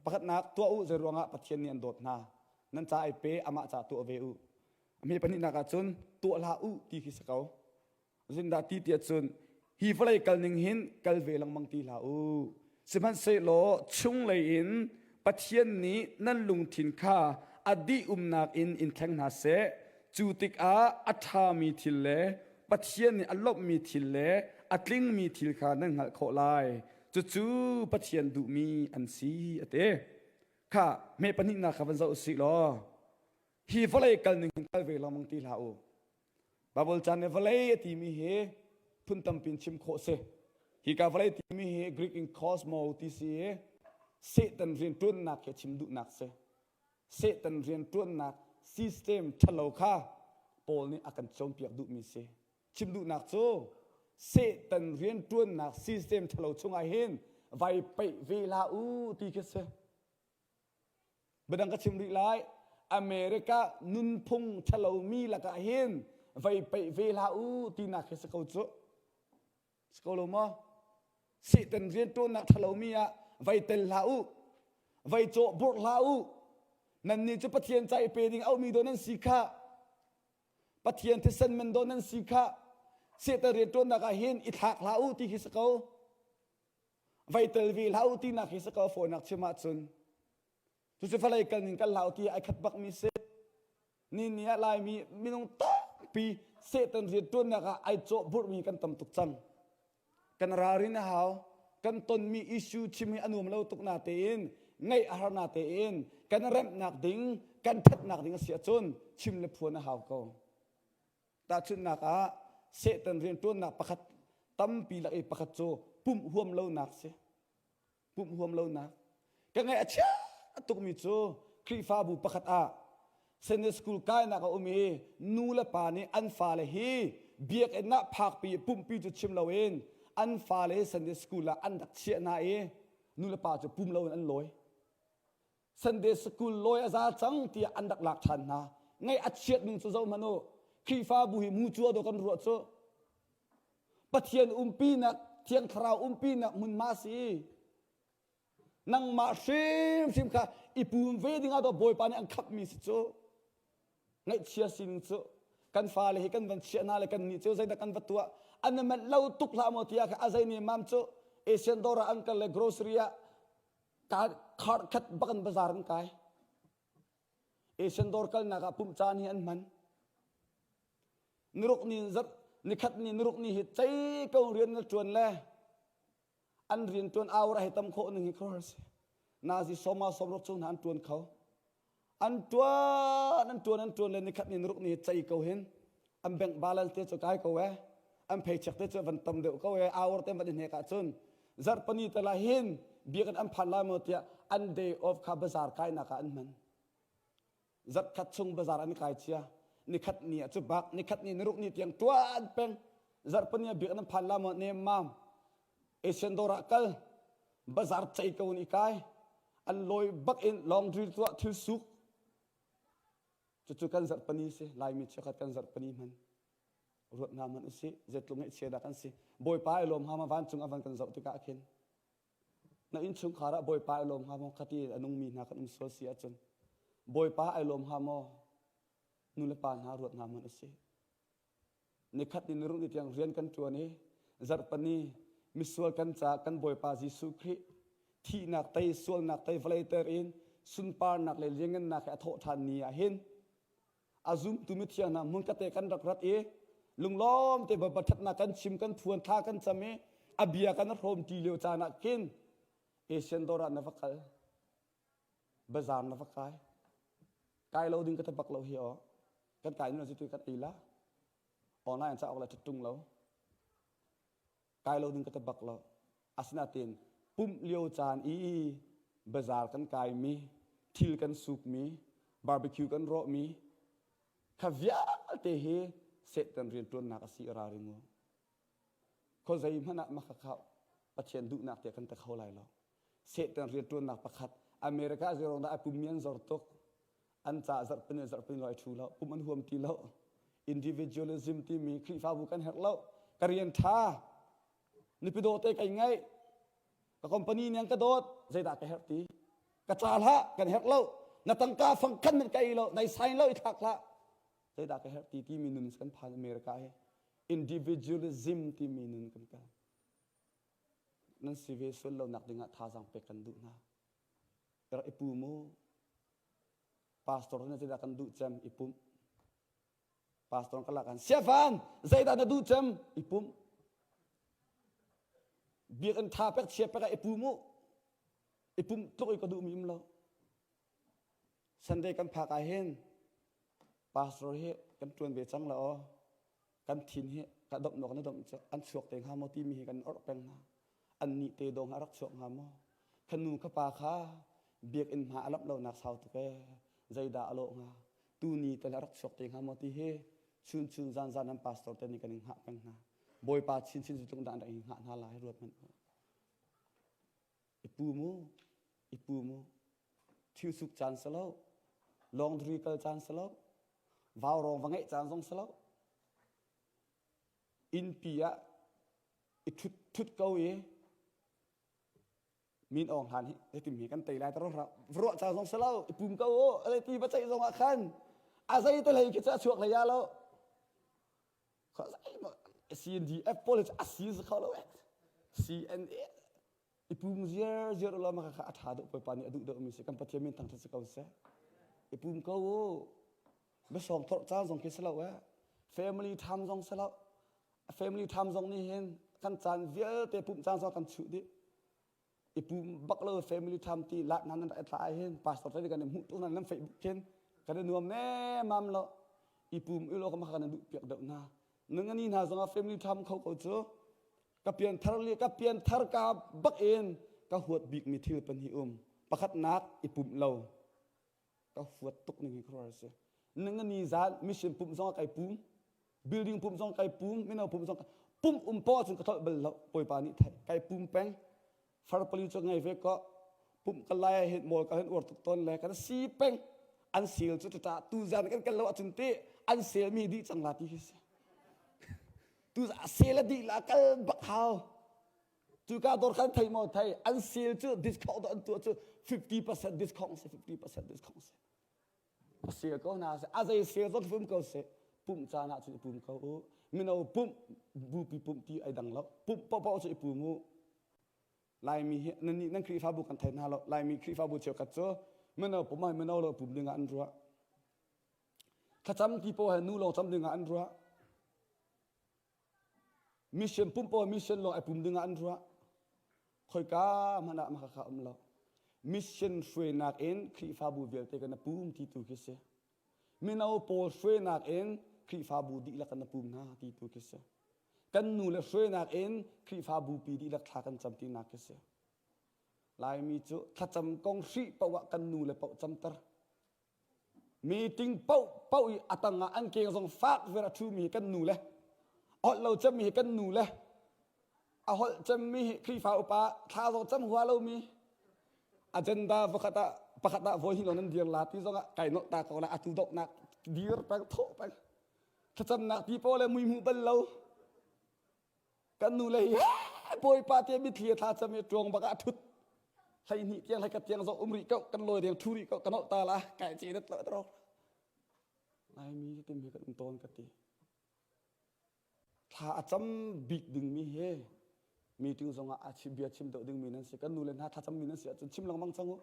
Pakhatnak tuah u zei ruangah Pathian nih an dawt hna. Nan ca ai pe amah ca tuah ve u. A hme pahnihnak ah cun tuah hlah u ti khi si ko. Zindah ti tiah cun hi vawlei kal ning hin kal ve lengmang ti hlah u. Sihmanhsehlaw chunglei in Pathian nih nan lungthin kha a dih umnak in in thleng hna seh. Cu tikah a ṭhami thil le Pathian nih a lawmhmi thil le a tlingmi thil kha nan hngalh khawh lai. Cucu Pathian duhmi an si, a ti. Kha hme pahnihnak kha van zoh usih law hi vawlei kal ning hin kal ve lengmang ti hlah u. Baibal caan nih vawlei a timi hi phun tampi in chim khawh si. Hika vawlei timi hi Greek in cosmo ti si i Satan rianṭuannak hi a chim duhnak si. Satan rianṭuannak system ṭhalo kha Paul nih a kan cawnpiak duhmi si. Chim duhnak cu Satan rianṭuannak system ṭhalo chungah hin vai peih ve hlah u ti khi si. Biadang ka chim rih lai. America nunphung ṭhalomi lakah hin vei peih ve hlah u tinak hi si ko cu. Si ko lo maw? Satan rianṭuannak ṭhalomi ah vei tel hlah u. Vei cawh burh hlah u. Nannih cu Pathian ca i pe ding aumi daw nan si khah. Pathian thisen men daw nan si khah. Satan rianṭuannak ah hin i thlak hlah u ti khi si ko. Vei tel ve hlah u tinak hi si ko fawinak chim ahcun. Cucu vawlei kal ning kal hlah u ti ai khat bakmi si. Ni ni ah Laimi minung tampi Satan rianṭuannak ah ai cawh burhmi kan tam tuk cang. Kan ralrin a hau. Kan tonmi issue chim hi a nuam lo tuk natein ngaih a har natein kan remhnak ding kan ṭhatnak ding a si ahcun chim le phuan a hau ko. Tahchunhnak ah Satan rianṭuannak pakhat tampi lak i pakhat cu pumh huam lonak si. Pumh huam lonak. Ka ngaih a chia tukmi cu Khrihfabu pakhat ah Sunday school kainak a um i nu le pa nih an fale hi biakinn ah phakpi pumhpi cu chim loin an fale Sunday school ah an rak chiah hna i nu le pa cu pum loin an lawi. Sunday school lawi a za cang tiah an rak lak ṭhan hna. Ngaih a chiat ning cu zoh hmanh u. Khrihfabu hi mucua dawh kan ruah cu. Pathian umpinak, Thiang Thlarau umpinak hmunhma si. Nangmah hrimhrim kha i pum ve ding ah dawh Bawipa nih an khapmi si cu. Ngaihchia sining cu kan fale hi kan van chiah hna le kan nih cu zeidah kan va tuah an i manh lo tuk hlah maw tiah kha a zei ne mam cu Asian dawr ah an kal le grocery ah cart khat bak in bazar an kai. Asian dawr kalnak ah pumh caan hi an hman. Niruk ni zarh nikhat ni niruk ni hi cei ko rian na ṭuan le an rian ṭuan hour a hei tam khawh ning hi khuaruahhar si. Nazi sawma sawmruk chung hna an ṭuan kho. An ṭuan an ṭuan an ṭuan le nikhat ni niruk ni hi cei ko hin an bank balance te cu kai ko eh an paycheck te cu van tam deuh ko eh hour te van i hnek ahcun zarhpani te la hin biakinn an phan lai maw tiah an day off kha bazar kainak ah an hman. Zarhkhat chung bazar an kai cia. Nikhat ni ah cu bak nikhat ni niruk ni tiang tuan peng. Zarhpani ah biakinn an phan la maw nem mam. Asian dawr ah kal bazar cei ko in i kai. An lawi bak in laundry tuah thil suk. Cucu kan zarhpani si Laimi chiakhat kan zarhpani hman. Ruat hna hmanh usih zeitluk ngaihchia dah kan si. Bawipa ai lawm hnga ma vancung a van kan zoh tikah khin. Na innchungkhar ah Bawipa ai lawm hnga maw khati a nungmi hna kan um sual si ahcun Bawipa ai lawm hnga maw nu le pa hna ruat hna hmanh usih. Nikhat ni niruk ni tiang rian kan ṭuan i zarhpani misual kan ca kan Bawipa Jesuh Khrih thihnak tei sualnak tei vawlei ter in sunparnak le lianngannak he a thawh ṭhan ni ah hin a zumtu mithiang hna hmun kate kan rak rat i lunglawm te Bawipa ṭhatnak kan chim kan phuan thla kan cam i a bia kan hrawm ṭi lio caan ah khin Asian dawr ah na va kal bazar na va kai kai lo ding ka ta bak lo hi aw kan kai nu tu kan ei la online ca awk la ṭung lo kai lo ding ka ta bak lo asinain pumh lio caan i bazar kan kai mi thil kan suk mi barbecue kan rawh mi kha vialte hi Satan rianṭuannak a si ralring u khuazei hmanh ah maka kha Pathian duhnak te kan te kho lai lo Satan rianṭuannak pakhat America zerong dah a pummi an zor tuk an ca zarhpini zarhpini lo ai ṭhu lo pum an huam ti lo individualism timi Khrihfabu kan herh lo ka rian ṭha nupi dawh te kai ngaih ka company nih an ka dawt zeidah ka herh ti ka ca hlah kan herh lo na tangka fang khan nan ka ei lo nai sign lo i thlak hlah zeidah ka herh ti timi nun kan phan America hi individualism timi nun kan kal nan si ve sual lo nak dingah thazaang pek kan duh hna rak i pu mu pastor na zeidah kan duh cem i pumh pastor ka lak an siafan zeidah na duh cem i pumh biakinn tha pek chia pek ah i pu mu i pumh tluk i ka duh mi um lo Sunday kan phak ah hin pastor hi kan tuan ve cang la aw kan thin hi ka domh nok na domh an chuak te hnga maw timi hi kan orh peng hna an nih te dong a rak chuak hnga maw kha nu kha pa kha biakinn hma a lamh lo nak sau tuk ee zeidah a lawh hnga tu ni te a rak chuak te hnga maw ti hi chun chun zan zan an pastor te nih kan in hngah peng hna bawipa chin chin cu tlung dah an rak in hngah hna lai ruat hmanh u i pu mu i pu mu thil suk caan si lo laundry kal caan si lo vaurawng va ngeih caan zong si lo innpi ah i thut thut ko i min awng hlan hi zeitim hi kan tei lai ta ruah caan zong si lo i pum ko u a ti va ceih zong ah khan a zei te hlei khi cu a chuak hlei ya lo CNDF pawl hi a si kho lo CNA i pum ziar ziar ulaw maka kha a ṭha deuh Bawipa nih a duh deuhmi si kan Pathian min thangṭhat si ko seh i pum ko u biasawng thorh caan zong khi si lo eh family time zong si lo family time zong nih hin kan caan vialte pumh caan zong kan chuh dih i pum bak lo family time ti lak nan nan rak thla hin pastor te kan i hmuh tu nan nan Facebook khin kan i nuam nemam lo i pum i lo ka maka kan duh piak deuh na nangani hna zong ah family time kho ko cu ka pianthar li ka pianthar ka bak in ka huat bikmi thil pahnih um pakhatnak i pumh lo ka huat tuk ning hi khuaruahhar si ningani zan mission pumh zong kai pum building pumh zong kai pum mino pumh zong pumh um poah cun ka tholh bal lo bawipa nih thei kai pum peng far pali cu ngei ve ko pumh ka lai hin mawl ka hin uar tuk tawn le kan si peng an sel cu tata tu zan kan kal lo ahcun ti an sel mi dih cang la ti khi si tu sel a dih la kal bak hau cu ka dawr khan thei maw thei an sel cu discount an tuah cu 50% discount si 50% discount si a sel ko hna a zei sel zong fum ko seh pumh caan ah cun i pum ko u mino pumh bupi pumh ti ai dang lo pumh paohpaoh cu i pum u Laimi hi nan nih nan Khrihfabu kan thei hna lo Laimi Khrihfabu cheukhat cu mino pum ah mino lo pum ding ah an ruah thlacam ti paoh he nu lawng cam ding ah an ruah mission pum paoh mission lawng ai pum ding ah an ruah khoika hmanh ah maka kha um lo mission hruainak in Khrihfabu vialte kan pum ti tu khi si mino pawl hruainak in Khrihfabu dihlak kan pum hna ti tu khi si kan nu le hruainak in Khrihfabu pi dihlak thla kan cam tinak khi si Laimi cu thlacam kong hrih paoh ah kan nu le paoh camter meeting paoh paoh i a tang ah an keng zong fak ver a ṭhumi hi kan nu le holh lo cemmi hi kan nu le a holh cemmi hi Khrihfa upa thla zong cam hua lomi agenda pakhat ah pakhat ah voi hi lo nan dir la ti zong ah kai nolh ta ko la atu donghnak dir peng thawh peng thlacamnak ti pawl le mui hmuh bal lo kan nu le hi bawipa te mitthli a thla cam i ṭuang bak ah a ṭhut 12 tiang hlei khat tiang zong um rih ko kan lawi deng ṭhu rih ko kan holh ta la kai ce dat lo ro laimi tim hi kan um tawn ka ti thla a cam bik dingmi hi. Meeting zongah a chim bia chim deuh dingmi nan si. Kan nu le hna thlacammi nan si ahcun chim lengmang cang u.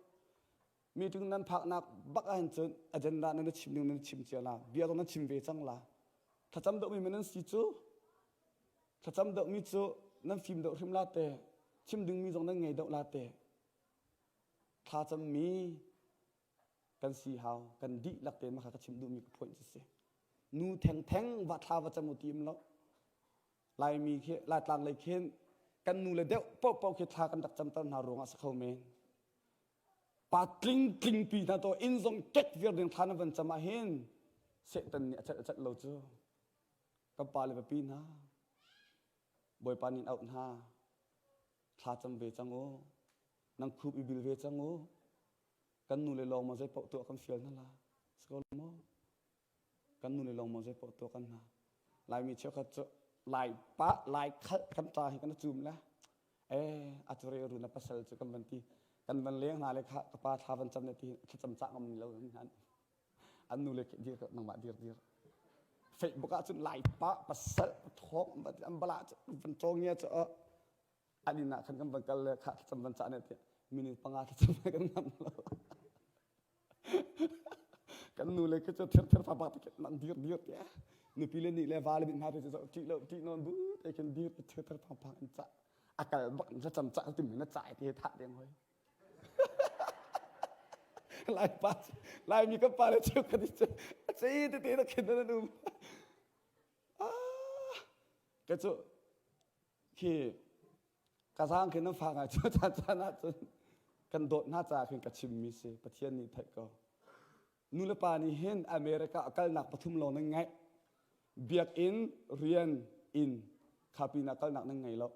Meeting nan phaknak bak ahhin cun agenda nan chim ding nan chim cia la. Bia zong nan chim ve cang la. Thlacam deuhmi nan si cu thlacam deuhmi cu nan fim deuh hrim la te. Chim dingmi zong nan ngei deuh la te. Thlacammi kan si hau kan dihlak tein mah kha ka chim duhmi ka point cu si nu thengtheng va thla va cam u ti um lo Laimi khi Laitlang lei khin kan nu le deuh paohpaoh khi thla kan rak camter hna ruangah si kho men pa tling tling pi hna to inn zong kek viar ding thla na van cam ah hin Satan nih a celh a celh lo cu kan pa le papi hna Bawipa nih auh hna thla cam ve cang u nang khup i bil ve cang u kan nu le lawng maw zei paoh tuah kan fial hna la si ko maw kan nu le lawng maw zei paoh tuah kan hna laimi cheukhat cu lai pa lai khalh kan ta hi kan cum le eh a cu re ru na pasal cu kan van ti kan van leng hna le kha ka pa thla van cam ne ti thlacam cah ngam lo an an nu le dir nangmah dir dir Facebook ah cun lai pa pasal thawng an bala cu van cawngia cu an inn ah khan kan van kal le kha thlacam van cah ne ti minute panga thlacam kan ngam lo kan nu le khi cu thir thir fa bak te nang dir dir te nupi le nih le va le mit hma te cu ṭih lo ṭih nawn bu te khin dir thir thir phang phang in cah a kal bak thlacam cah tim na cah te thah deng hoi lai pa laimi kan pa le cheu khat cu a cei tete na khin nan um ah ka cu khi ka zaang khin nan fa ngai cu caan caan ah cun kan dawt hna caah khin ka chimmi si Pathian nih theih ko nu le pa nih hin America a kalnak pathum lawng nan ngaih biakinn rian inn kha pinah kalnak nan ngei lo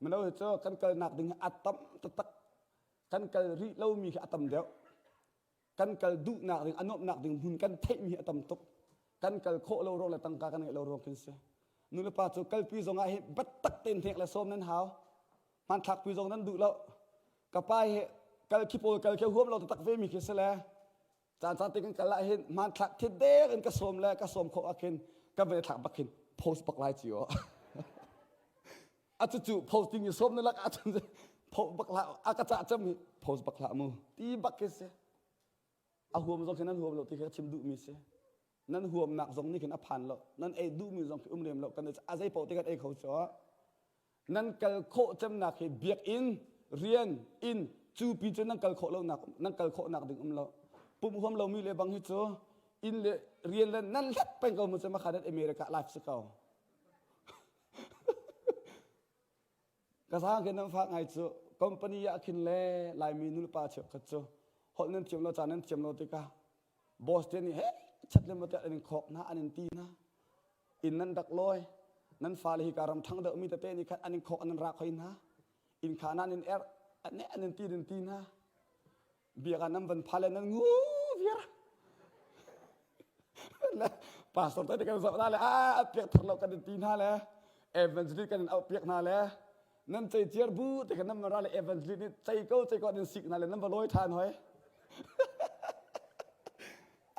mino hi cu kan kalnak ding a tam taktak kan kal rih lomi khi a tam deuh kan kal duhnak ding a nuamhnak ding hmun kan theihmi a tam tuk kan kal khawh lo ruang le tangka kan ngeih lo ruang khin si nu le pa cu kalpi zong ah hi biatak tein hnek le sawm nan hau hmanthlak pi zong nan duh lo ka pa hi kal khi pawl kal khi huam lo taktak ve mi khi si le caan caan te kan kal ah hin hmanthlak thit dek in ka sawm le ka sawm khawh ah khin ka ve thlak bak khin post bak lai ci o a cu cu posting i sawm na lak ahcun post bak hlah a ka cah cam hi post bak hlah mu ti bak khi si a huam zong khi nan huam lo ti khi ka chim duhmi si nan huamnak zong nih khin a phan lo nan ei duhmi zong khi um lem lo kan a zei paoh te kan ei kho cho nan kal khawh cemnak hi biakinn rian inn cu pi cu nan kal khawh lonak nan kal khawhnak ding um lo pum huam lomi le bang hi cu inn le rian le nan hlat peng ko mu cu makha nan America life si ko Ka zaang khin nan fak ngai cu company ah khin le Laimi nulepa cheukhat cu holh nan thiam lo ca nan thiam lo tikah boss te nih he chat le maw an in khawk hna an in ti hna inn nan rak lawi nan fale hi ka ram ṭhang deuhmi tete nih khan an in khawk an in rak hoi hna inn kha nan in erh an an in ti in ti hna biak ah nan van pha le nan ngu viar le pastor te kan zoh hna le a piak thar lo kan in ti hna le evangelist kan in auh piak hna le nan cei ciar bu te kan nan ra le evangelist nih cei ko cei ko an in sik hna le nan va lawi ṭhan hoi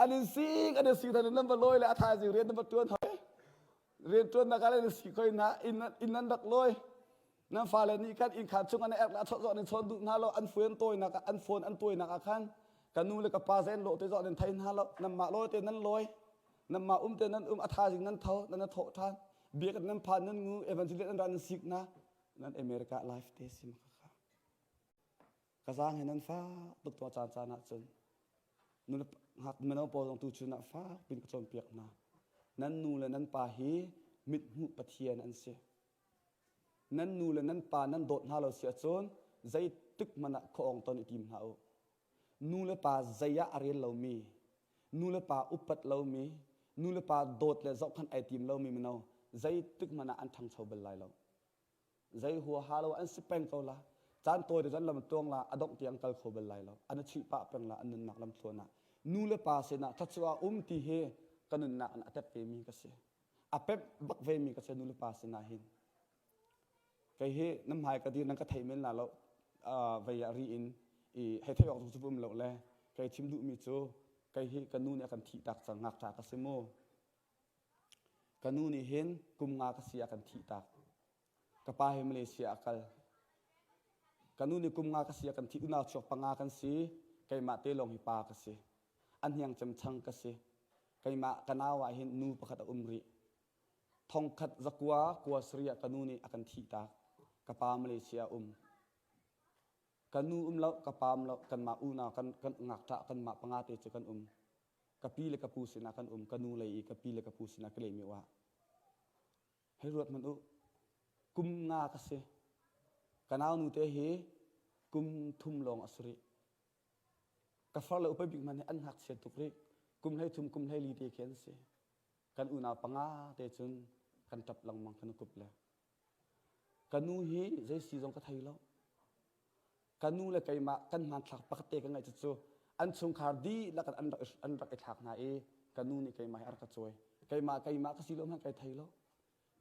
an in sik an in sik hna le nan va lawi le a thaizing rian nan va ṭuan hoi rianṭuannak ah le nan si khoi hna inn nan rak lawi nan fale nih khan inn khan chung an erh la chawh an chawn duh hna lo an phone tawinak an phone an tawinak ah khan ka nu le ka pa zen lo te zawh nan thei hna lo nan mah lawi te nan lawi nan mah um te nan um a thazing nan tho nan thawh than biak nan phan nan ngu evangelist nan ra nan sik na nan America life te si ma kha ka zaang he nan fak tuk tuah caan caan ah cun ngak mino pawl zong tu chun ah fak pin ka cawnpiak hna nan nu le nan pa hi mithmuh pathian an si nan nu le nan pa nan dawt hna lo si ahcun zeitik hmanh ah khuaawng ton i tim hna u nu le pa zei ah a rel lomi nu le pa upat lomi nu le pa dawt le zohkhanh ai tim lomi mino zeitik hmanh ah an ṭhangcho bal lai lo zei huaha lo an si peng ko la caan tawi te cun lam tluang la a dongh tiang kal kho bal lai lo an chuih pah peng la an nunnak lam thluan ah nu le pa sinah thluachuah um ti hi ka nunnak in a tep ve mi ka si a pep bak ve mi ka si nu le pa sinah hin kei hi nan hmai ka dir nan ka thei men la lo vei ah ri in i hei thei awk cu um lo le kei chim duh mi cu kei hi ka nu nih a kan thih tak cang ngakṭa ka si mu Ka nu nih hin kum nga ka si a kan thih tak. Ka pa hi Malaysia a kal. Ka nu nih kum nga ka si ah kan thi unau chuak panga kan si. Keimah te lawng hi pa ka si. A hniang cem chang ka si. Keimah ka nau ah hin nu pakhat a um rih. Thongkhat zakua kua sarih ah ka nu nih a kan thih tak. Ka pa Malaysia a um. Ka nu um lo, ka pa um lo, kanmah unau kan kan ngakṭah kanmah panga te cu kan um. Ka pi le ka pu sinah kan um. Ka nu lei i ka pi le ka pu sinah ka lehmi ah. Hei ruat hmanh u. Kum nga ka si. Ka nau nu te hi kum thum lawng a si rih. Ka far le upa bik hmanh hi an ngakchia tuk rih. Kum 13 kum 14 te khi an si. Kan unau panga te cun kan ṭap lengmang kan kup le. Ka nu hi zei si zong ka thei lo. Ka nu le keimah kan hmanthlak pakhat te ka ngaih cucu an chungkhar dihlak in an rak an rak i thlak hna i ka nu nih keimah hi a rak ka cawi. Keimah keimah ka si lo hmanh kai thei lo.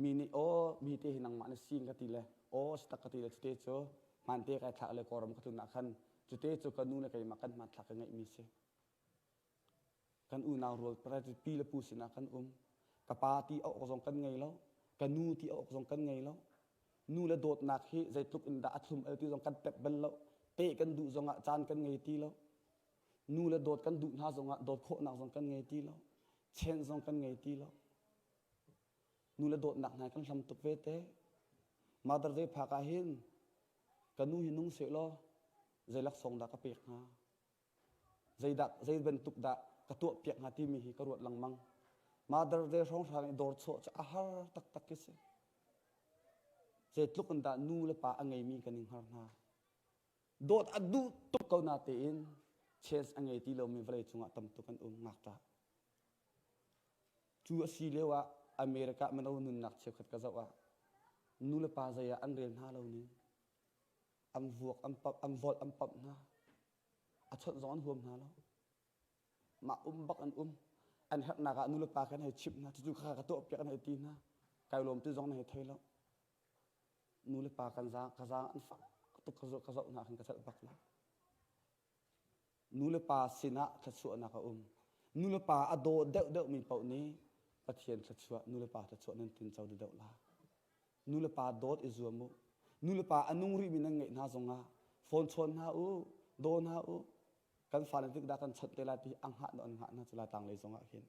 Mi nih aw mi te hi nangmah na si ka ti le aw si tak ka ti le cute cu hmante kai thlak le kawlram ka tlun ah khan cute cu ka nu le keimah kan hmanthlak ka ngeihmi si. Kan unau rual pi le pu sinah kan um. Ka pa ti a awk zong kan ngei lo. Ka nu ti a awk zong kan ngei lo. Nu le dawtnak hi zeitluk in dah a thlum el ti zong kan tep bal lo. Teh kan duh zongah caan kan ngei ti lo. Nu le dawt kan duh hna zongah dawt khawhnak zong kan ngei ti lo. Chen zong kan ngei ti lo. Nu le dawtnak hna kan hlam tuk ve te. Mother Day phak ah hin ka nu hi nung seh law zei laksawng dah ka pek hnga? Zeidah zei bantuk dah ka tuah piak hnga timi hi ka ruat lengmang. Mother Day hrawnghrang i dawr chawh cu a har taktak khi si. Zeitluk in dah nu le pa a ngeimi kan i hngar hna. Dawt a duh tuk ko na tein chance a ngei ti lomi vawlei cungah tam tuk an um ngakṭah. Cu a si lio ah America mino nunnak cheukhat ka zoh ah nu le pa zei ah an rel hna lo ning. An vuak an pamh an volh an pamh hna. A chawnh zong an huam hna lo. Mah um bak an um. An herhnak ah nu le pa kan hei chimh hna. Cucu kha ka tuah piak an hei ti hna. Kai lawm ti zong na hei thei lo. Nu le pa kan zaang ka zaang an fak tuk ka zoh ka zoh hna khan ka celh bak lo. Nu le pa sinah thluachuahnak a um. Nu le pa a daw deuhdeuhmi paoh nih Pathian thluachuah nu le pa thluachuah nan tinco deuh la. Nu le pa dawt i zuam u. Nu le pa a nung rihmi nan ngeih hna zongah phone chawn hna u, daw hna u. Kan fale tik dah kan chawnh te lai ti a hngah an hngah hna cu lai tlang lei zongah hin.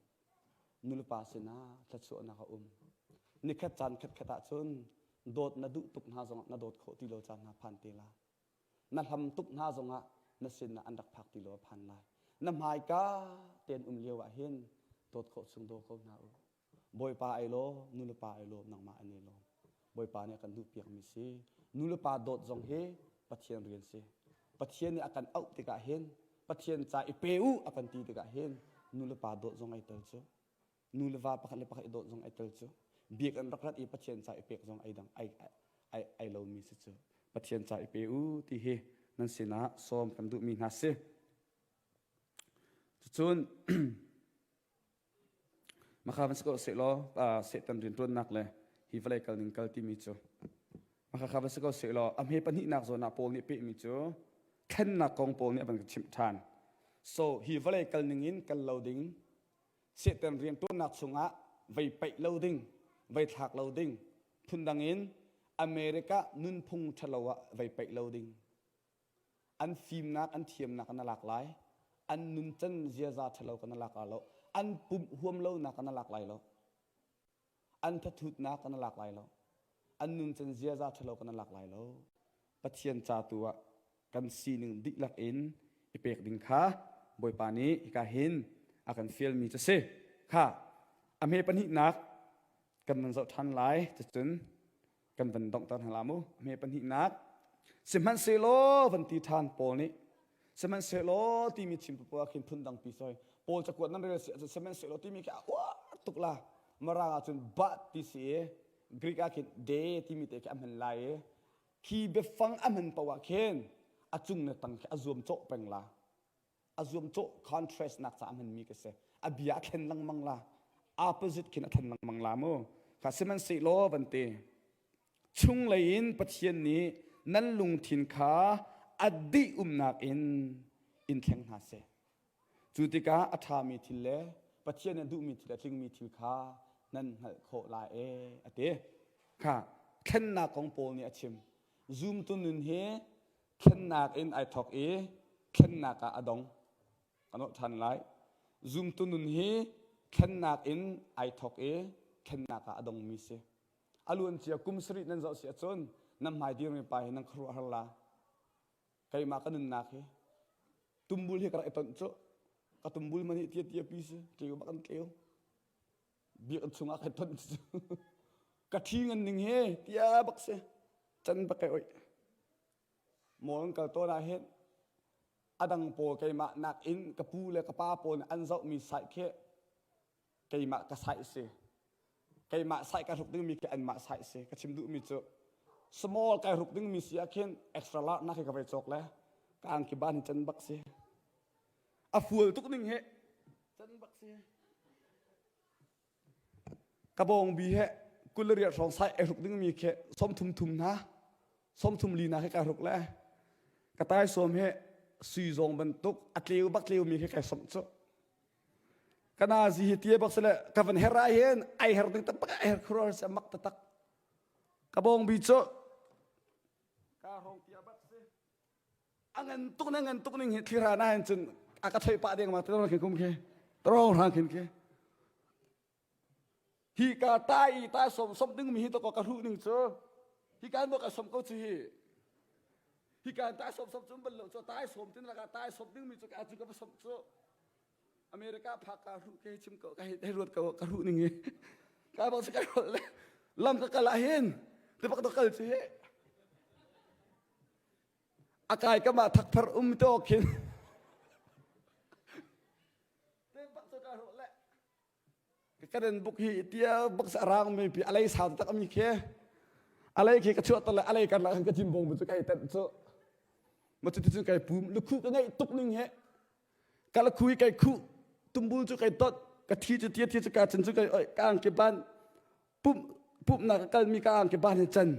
Nu le pa sinah thluachuahnak a um. Nikhat caan khatkhat ahcun dawt na duh tuk hna zongah na dawt khawh ti lo caan hna phan te la. Na hlam tuk hna zongah na sinah an rak phak ti lo a phan lai. Na hmaika tein um lio ah hin dawt khawh chung daw ko hna u. Bawipa ai lawm, nu le pa ai lawm, nangmah an i lawm. Bawipa nih a kan duhpiakmi si. Nu le pa dawt zong hi Pathian rian si. Pathian nih a kan auh tikah hin Pathian ca i pe u a kan ti tikah hin nu le pa dawt zong ai tel cu. Nu le va pakhat le pakhat i dawt zong ai tel cu. Biak an rak rat i Pathian ca i pek zong ai dang ai ai ai lomi si cu. Pathian ca i pe u ti hi nan sinah sawm kan duhmi hna si. Cucun Makha van si ko sehlaw Satan rianṭuannak le hi vawlei kal ning kal timi cu makha kha van si ko sehlaw a hme pahnihnak zawn ah Paul nih pehmi cu thlennak kong Paul nih a van ka chimh ṭhan. So hi vawlei kal ning in kal lo ding, Satan rianṭuannak chungah vei paih lo ding, vei thlak lo ding, phundang in America nunphung ṭhalo ah vei paih lo ding. An fimnak an thiamnak na lak lai an nuncan ziaza ṭhalo ka na lak lai lo an pumh huam lonak ka na lak lai lo an thathutnak ka na lak lai lo an nuncan ziaza ṭhalo ka na lak lai lo Pathian ca tu ah kan sining dihlak in i pek ding kha Bawipa nih hika hin a kan fialmi cu si kha a hme pahnihnak kan van zoh ṭhan lai cucun kan van donghter hna la mu hme pahnihnak sihmanhsehlaw van ti ṭhan Paul nih sihmanhsehlaw timi chim papoah khin phun dangpi soi Paul cakuat nan rel si ahcun sihmanhsehlaw timi khi a uar tuk la Mirang ahcun but ti si i Greek ah khin de timi te khi a hman lai i khi biafang a hman paoh ah khin a cung le tang khi a zuam cawh peng la a zuamcawh contrast nak ca a hmanmi ka si a bia a thlen lengmang la opposite khin a thlen lengmang la mu kha sihmanhsehlaw van ti chunglei in Pathian nih nan lungthin kha a dih umnak in in thleng hna seh cu tikah a ṭhami thil le Pathian nih duhmi thil a tlingmi thil kha nan hngalh khawh lai e a ti kha. thlennak kong Paul nih a chim. Zumtu nun hi thlennak in ai thawk i thlennak ah a dong. Kan holh ṭhan lai. Zumtu nun hi thlennak in ai thawk i thlennak ah a dongmi si. A luancia kum sarih nan zoh si ahcun nan hmai dirmi pa hi nan khuaruahhar la. Keimah ka nunnak hi tumbul hi ka rak i tonh cu. Ka tumbul man hi tia tia pi si. Tleu bak an tleu. Biakinn chungah kai tonh cu. Ka ṭhi ngan ning hi tia bak si. Can bak kai oih. Maw kan kal tawn ah hin a dang pawl keimah nakin ka pu le ka pa pawl nih an zohmi sai khi keimah ka sai si. Keimah sai ka hruk dingmi khi anmah sai si. Ka chim duhmi cu small kai hruk dingmi si ah khin extra large nak hi ka vai cawk le ka angki ban hi can bak si. A fual tuk ning hi can bak si. Ka bawngbi he 28 hrawng sai ai hruk dingmi khi 30 thum hna 30 li na khi kai hruk le ka taisawm he sui zawng bantuk a tleu bak tleu mi khi kai somh cu. Ka nazi hi tie bak sile ka van her ah hin ai her ding taktak ai her khuruar si mak taktak. Ka bawngbi cu ka hrawng tia bak si. A ngan tuk na ngan tuk ning hi thlira na hin cun a ka choi pah deng ma tarong khin kum khi tarong rang khin khi hi ka ta i ta som som ding mi hi to ka hruh ning cu hi kan bo ka som ko chu hi hi kan ta som som cum bal lo chu tai som tin laka tai som ding mi chu ka chu ka som chu America phak ka hruh ke chim ko ka hei ruat ko ka hruh ning hi ka bang ka hruh le lam ka kal ah hin te bak to kal chu hi A kai kam ah thakthar um te awk khin. Te bak cu ka hruh le. Ka den buk hi tia bak sa rang mi pi alei sau tak mi khi. Alei khi ka chuah to le alei kan la ka jim bong bu cu kai tenh cu. Ma cu cu kai pum lukhu ka ngeih tuk ning he. Ka lakhu i kai khuh tumbul cu kai tot ka thi cu tia thi cu ka chan cu kai oi ka ang ke ban pumh pumhnak ka kalmi ka angki ban hi can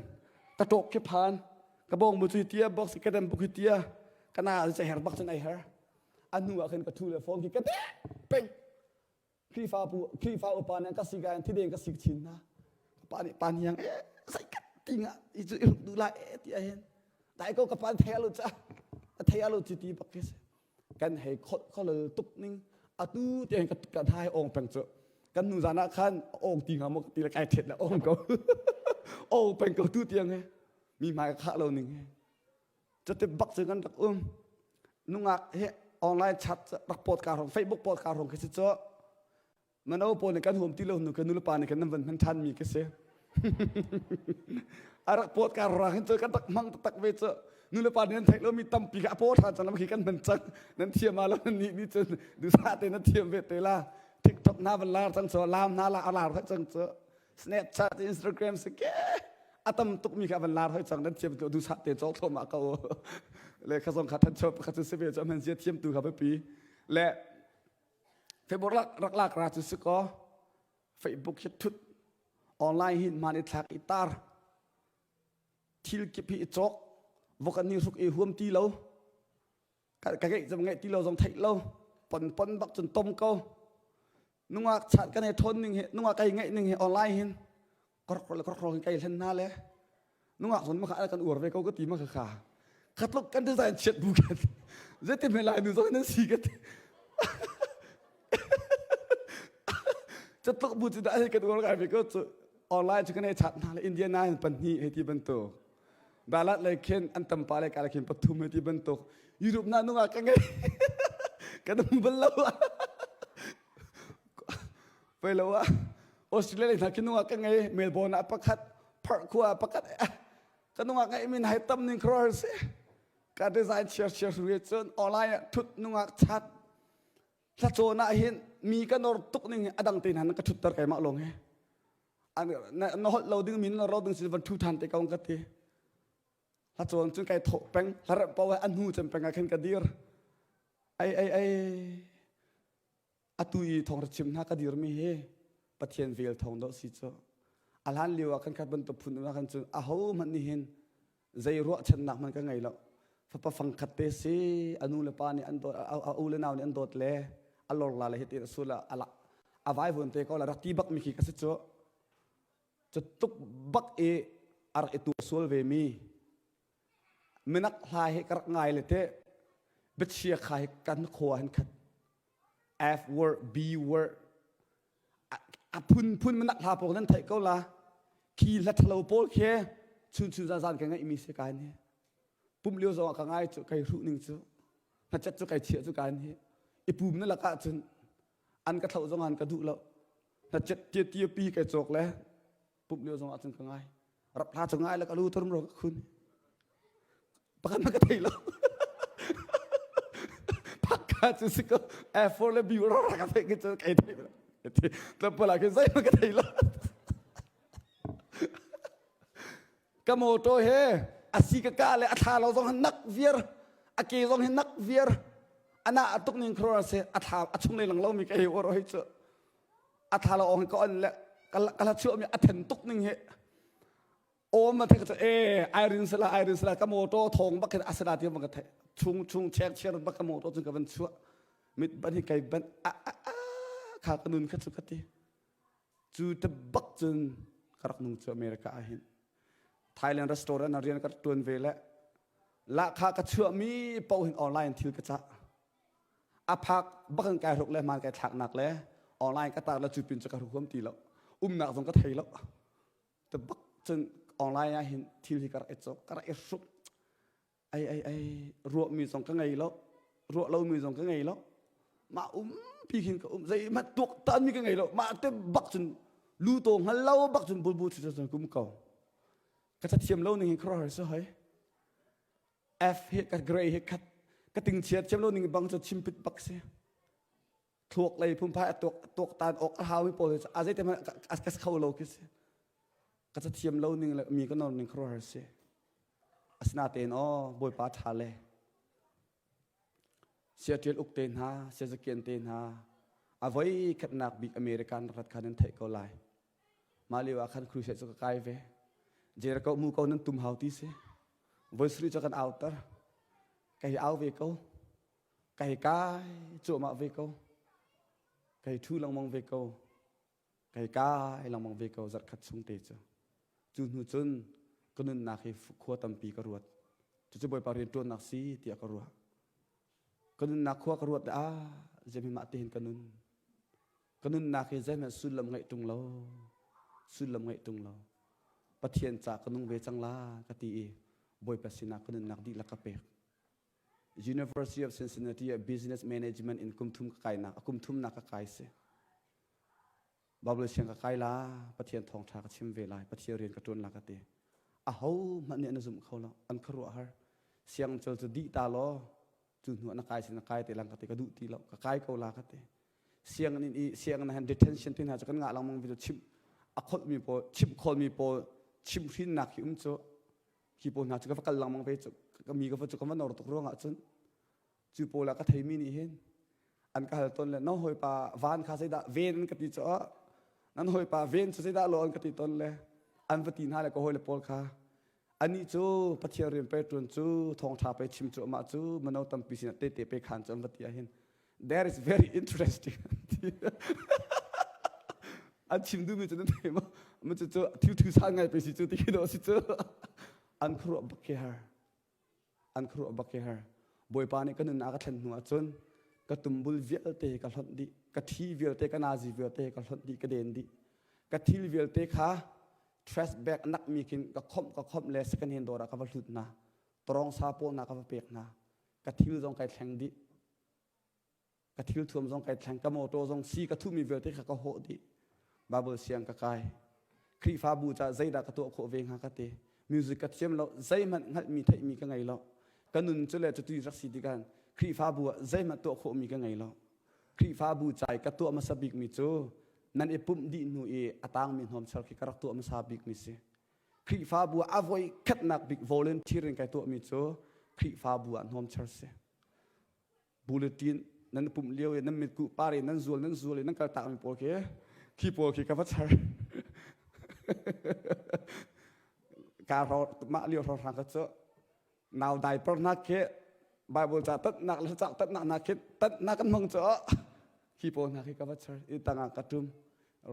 ka ṭawk khi phan ka bawng bu cu tia box ka dem bu khi tia ka na cu her bak cun ai her a hnu ah khin ka ṭhu le phone khi ka te peng Khrihfa pu Khrihfa upa nih ka si ka thi deng ka sik chin hna pa nih pa niang e sai kat tinga i cu i ruk duh lai e ti ahin dai ko ka pan thei alu cha a thei alu chi ti bak khi si kan hei kholol tuk ning atu tiang ka ka thai ong peng cu kan nu zan ah khan ong ti nga mo ti le kai thet le ong ko ong peng ko tu tiang he mi hmai ka khah lo ning he cate bak cu kan rak um nungak he online chat rak pot ka rong facebook pot ka rong khi si cu Mano pawl nih kan huam ti lo hnu kan nulepa nih kan nan van hman ṭhan mi ka si. A rak pawt ka ra hin cu kan rak hmang taktak ve cu. Nulepa nih nan theih lomi tampi kha a paw ṭhan cang lam khi kan hman cang. Nan thiam ah lo nan nih nih cun duhsah te na thiam ve te la. TikTok hna van lar cang cu, lam hna la a lar hoi cang cu. Snapchat, Instagram si ke a tam tuk mi kha van lar hoi cang nan thiam tu duhsah te cawk thluahmah ko. Le kha zong kha thancho pakhat cu si ve cu a hman zia thiam tu kha biapi. Le Facebook rak lak ra cu si kaw Facebook hi thut online hin hmaan i thlak i tar thil kip hi i cawk vok an ni hruk i huam ti lo ka ngeih cam ngeih ti lo zong theih lo pon pon bak cun tom ko nungak chat kan i thawn ning hi nungak kai ngeih ning hi online hin korkor le korkor hin kai hlen hna le nungak zon ma kha kan uar ve ko ka ti ma kha kha khatluk kan design chiat bu kan zetin me lai nu zong nan si ka ti catluk bu cu dah kan uar kai ve ko cu online cu kan ei chat hna le India na hin pahnih hei ti bantuk dalat le khin an tam pa le ka le khin pathum hei ti bantuk Europe na nungak ka ngei kan um bal lo Pei lo ah Australia hna khi nungak ka ngei Melbourne ah pakhat Perth khua ah pakhat ka nungak ngeih min hai tam ning khuaruahhar si ka design chiar chiar ru cun online ah thut nungak chat thlacawn ah hin mi ka nor tuk ning a dang te hna ka thutter keimah lawng he na holh lo ding mi na ro ding sin van thu than te ko ka ti hlacawn cun kai thawh peng hlarep paoh an hnu cem peng ah khin ka dir ai ai ai Atu i thawngṭha chim hna ka dirmi hi Pathian vel thawng dawh si cu. A hlan lio ah khan khat bantuk phun ah khan cun aho hmanh nih hin zei ruahchannak hmanh ka ngei lo. Fapa fangkhat te si a nu le pa nih an dawt a u le nau nih an dawt le a lor la le hitin a sul a a vaivuan te ko la rak ti bak mi khi ka si cu. Cu tuk bak i. a rak i tuah sual ve mi minak hla hi ka rak ngai le te biachia kha hi kan khua hin khat F word B word a phunphun minak hla pawl nan theih ko la khi hla thalo pawl khi chun chun zan zan ka ngaih mi si kan hi pum lio zong ah ka ngai cu kai hruh ning cu hnachet cu kai chiah cu kan hi i pum na lakah cun an ka thloh zong an ka duh lo hnachet tia tia pi kai cawk le pumh lio zong ah cun ka ngai rap hla cu ngai le ka lu turum ro ka khun pakhat ma ka thei lo pakka cu si ko F4 le B ro ra ka thei ki cu kai thei lo tlawmpal ah khin zei ma ka thei lo ka motor he a si ka ka le a thla lo zong nak viar a ke zong hi nak viar ana atuk ning khro se a thla a chung lei lang lo mi ka he oro hi chu a thla lo ong ka on le ka la chuah mi a then tuk ning hi om ma thek e Irene sala Irene sala ka motor thong bak khin asala ti bang ka the chung chung chek cher bak ka motor chung ka van chuah mit ban hi kai ban a a a kha ka nun kha chu ka ti Cu te bak cun ka rak nung cu America ah hin. Thailand restaurant ah rian ka rak tuan ve le lahkhah ka chuahmi paoh hin online thil ka cah. A phak bak in kai hruk le hmaan kai thlaknak le online ka tar le cu pin cu ka hruk huam ti lo. Umnak zong ka thei lo. Te bak cun online ah hin thil hi ka rak i cawk, ka rak i hruk. Ai ai ai ruahmi zong ka ngei lo ruah lomi zong ka ngei lo mah umpi khin ka um zeihmanh tuaktanmi ka ngei lo mah te bak cun lu to hngal lo bak cun bulbu cu cun kum ko ka cathiam lo ning hin khuaruahhar si hoi F hi ka grade hi khat ka ting chia thiam lo ning bang cu chimpit bak si thluak lei phunphai a tuak tuak tan awk a haumi pawl a zeite hmanh a ka kho lo khi si ka cathiam lo ning le mi ka nor ning khuaruahhar si Asinain aw Bawipa ṭha le Siaṭial uk te hna, siazakian te hna, a voi khatnak bik American rat kha nan theih ko lai. Mah lio ah khan crusade cu ka kai ve. Jericho mu ko nan tum hau ti si. Voi sarih cu kan auter. Ka hi au ve ko. Ka hi kai cuahmah ve ko. Ka hi ṭhu lengmang ve ko. Kai kai lengmang ve ko zarhkhat chung te cu. Cu hnu cun ka nunnak hi khua tampi ka ruat. Cucu Bawipa rianṭuannak si tiah ka ruah. Ka nunnak khua ka ruat ah zeihmanh mah tihin ka nun. Ka nunnak hi zeihmanh sullam ngeih ṭung lo. Sullam ngeih ṭung lo. Pathian ca ka nung ve cang la ka ti i Bawipa sinah ka nunnak dihlak ka pek. University of Cincinnati ah business management in kum thum ka kainak a kum thumnak ka kai si. Bible siang ka kai la, Pathian thawngṭha ka chim ve lai, Pathian rian ka ṭuan la ka ti. Aho hmanh nih an zumh kho lo, an khuaruah har. Siang cul cu dih ta law, cu hnu ah na kai sin na kai te lang ka ti, ka duh ti lo, ka kai ko la ka ti. Sianginn i sianginn han detention ti hna cu kan ngah lengmang video chimh a kholhmi pawl, chimh khawlmi pawl, chimhhrinnak hi um cu hi pawl hna cu ka va kal lengmang ve cu ka mi ka va cu ka va nor tuk ruangah cun cu pawl ah ka theimi nih hin an ka hal tawn le nan hawipa van kha zeidah ven an ka ti cu nan hawipa ven cu zeidah lo an ka ti tawn le an va ti hna le ka hawile pawl kha anih cu Pathian rian pe ṭuan cu thawngṭha pe chim cu amah cu mino tampi sinah tete pe khan cu an va ti ahhin there is very interesting an chim duhmi cu nan thei maw mu cu cu thil thu san ngai pe si cu ti khi dawh si cu an khuaruah bak khi har an khuaruah bak hi har Bawipa nih ka nunnak a thlen hnu ahcun ka tumbul vialte ka hlonh dih ka thi vialte ka nazi vialte ka hlonh dih ka den dih ka thil vialte kha trash bag nak mi khin ka khomh ka khomh le second hand dawr ah ka va hlut hna torong sa pawl hna ka va pek hna ka thil zong kai thleng dih ka thil thuam zong kai thleng ka motor zong si ka thuhmi vialte kha ka hawh dih Bible siang ka kai Khrihfabu ca zeidah ka tuah khawh ve hnga ka ti music ka thiam lo zeihmanh hngalhmi theihmi ka ngei lo ka nun cu le cuti rak si tikhan Khrihfabu ah zeihmanh tuah khawhmi ka ngei lo Khrihfabu ca i ka tuah hmasa bikmi cu nan i pumh dih hnu i a tangmi hnawmchar khi ka rak tuah hmasa bikmi si Khrihfabu ah a voi khatnak bik volunteer in kai tuahmi cu Khrihfabu ah hnawmchar si Bulletin nan pumh lio i nan mitkuh par i nan zual nan zual i nan kaltakmi pawl khi khi pawl khi ka va char. Ka ro mah lio hrawnghrang ka cu nau diaper nak khi Bible ca tatnak le cak tatnak nak khi tatnak kan hmang cu khi pawl hna khi ka va char i tangah ka tum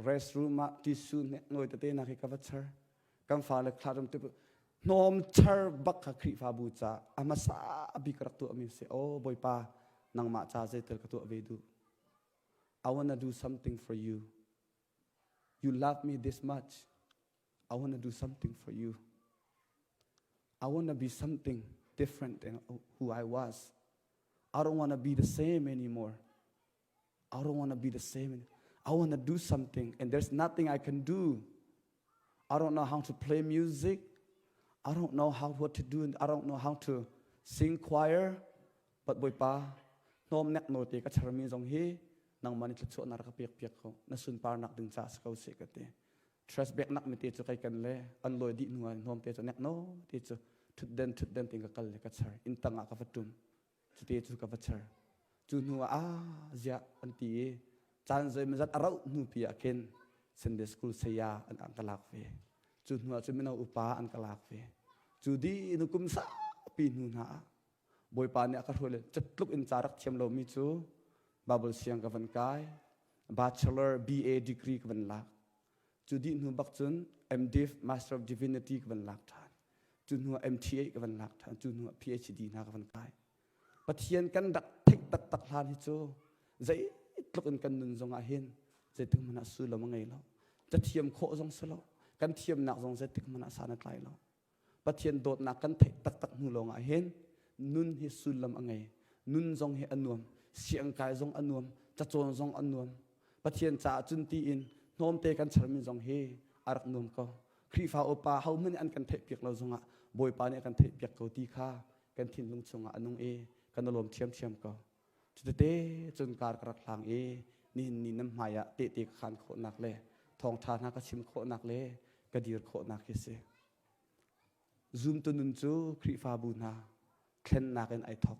restroom ah tissue hnek nawi tete na khi ka va char. Kan fale thla tu hnawm char bak kha Khrihfabu ca a hmasa bik rak tuahmi si. Oh Bawipa, nangmah ca zeitel ka tuah ve duh. I wanna do something for you. You love me this much. I wanna do something for you. I wanna be something different than who I was. I don't wanna be the same anymore. I don't wanna be the same. I wanna do something, and there's nothing I can do. I don't know how to play music. I don't know how what to do. I don't know how to sing choir. But Bawipa, hnawm nek no te ka charmi zong hi nangmah nih thluachuahnak rak ka pek piak ko. Na sunparnak ding ca si ko seh ka ti. Trash bag nak mi te cu kai kan le an lawi dih hnu ah hnawm te cu nek no te cu thutden thutden tin ka kal le ka char. Inn tang ah ka va tum. Cute cu ka va char. Cu hnu ah ah ziah an ti i caan zeimawzat a rauh hnu pi ah khin Sunday school saya an an ka lak ve. Cu hnu ah cun mino upa an ka lak ve. Cu dih in kum saupi hnu hna ah Bawipa nih a ka hruai le catluk in ca rak thiam lomi cu Bible siang ka van kai. Bachelor BA degree ka van lak. Cu dih hnu bak cun MDiv Master of Divinity ka van lak ṭhan. Cu hnu ah MTA ka van lak ṭhan. Cu hnu ah PhD hna ka van kai. Pathian kan rak theih taktak hlan hi cu zeitluk in kan nun zong ah hin zeitik hmanh ah sullam a ngei lo. Cathiam khawh zong si lo. Kan thiamnak zong zeitik hmanh ah san a tlai lo. Pathian dawtnak kan theih taktak hnu lawng ah hin nun hi sullam a ngei. Nun zong hi a nuam. Siangkai zong a nuam. Cacawn zong a nuam. Pathian caah cun tiin hnawmte kan charmi zong hi a rak nuam ko. Khrihfa upa hohmanh nih an kan theihpiak lo zongah Bawipa nih a kan theihpiak ko ti kha kan thinlung chungah a nung i kan i lawm ṭhiamṭhiam ko. Cutete cun kar ka rak hlang i nihin ni nan hmai ah tehte ka khaan khawhnak le thawngṭha hna ka chim khawhnak le ka dir khawhnak hi si. Zumtu nun cu Khrihfabu hna thlennak in ai thawk.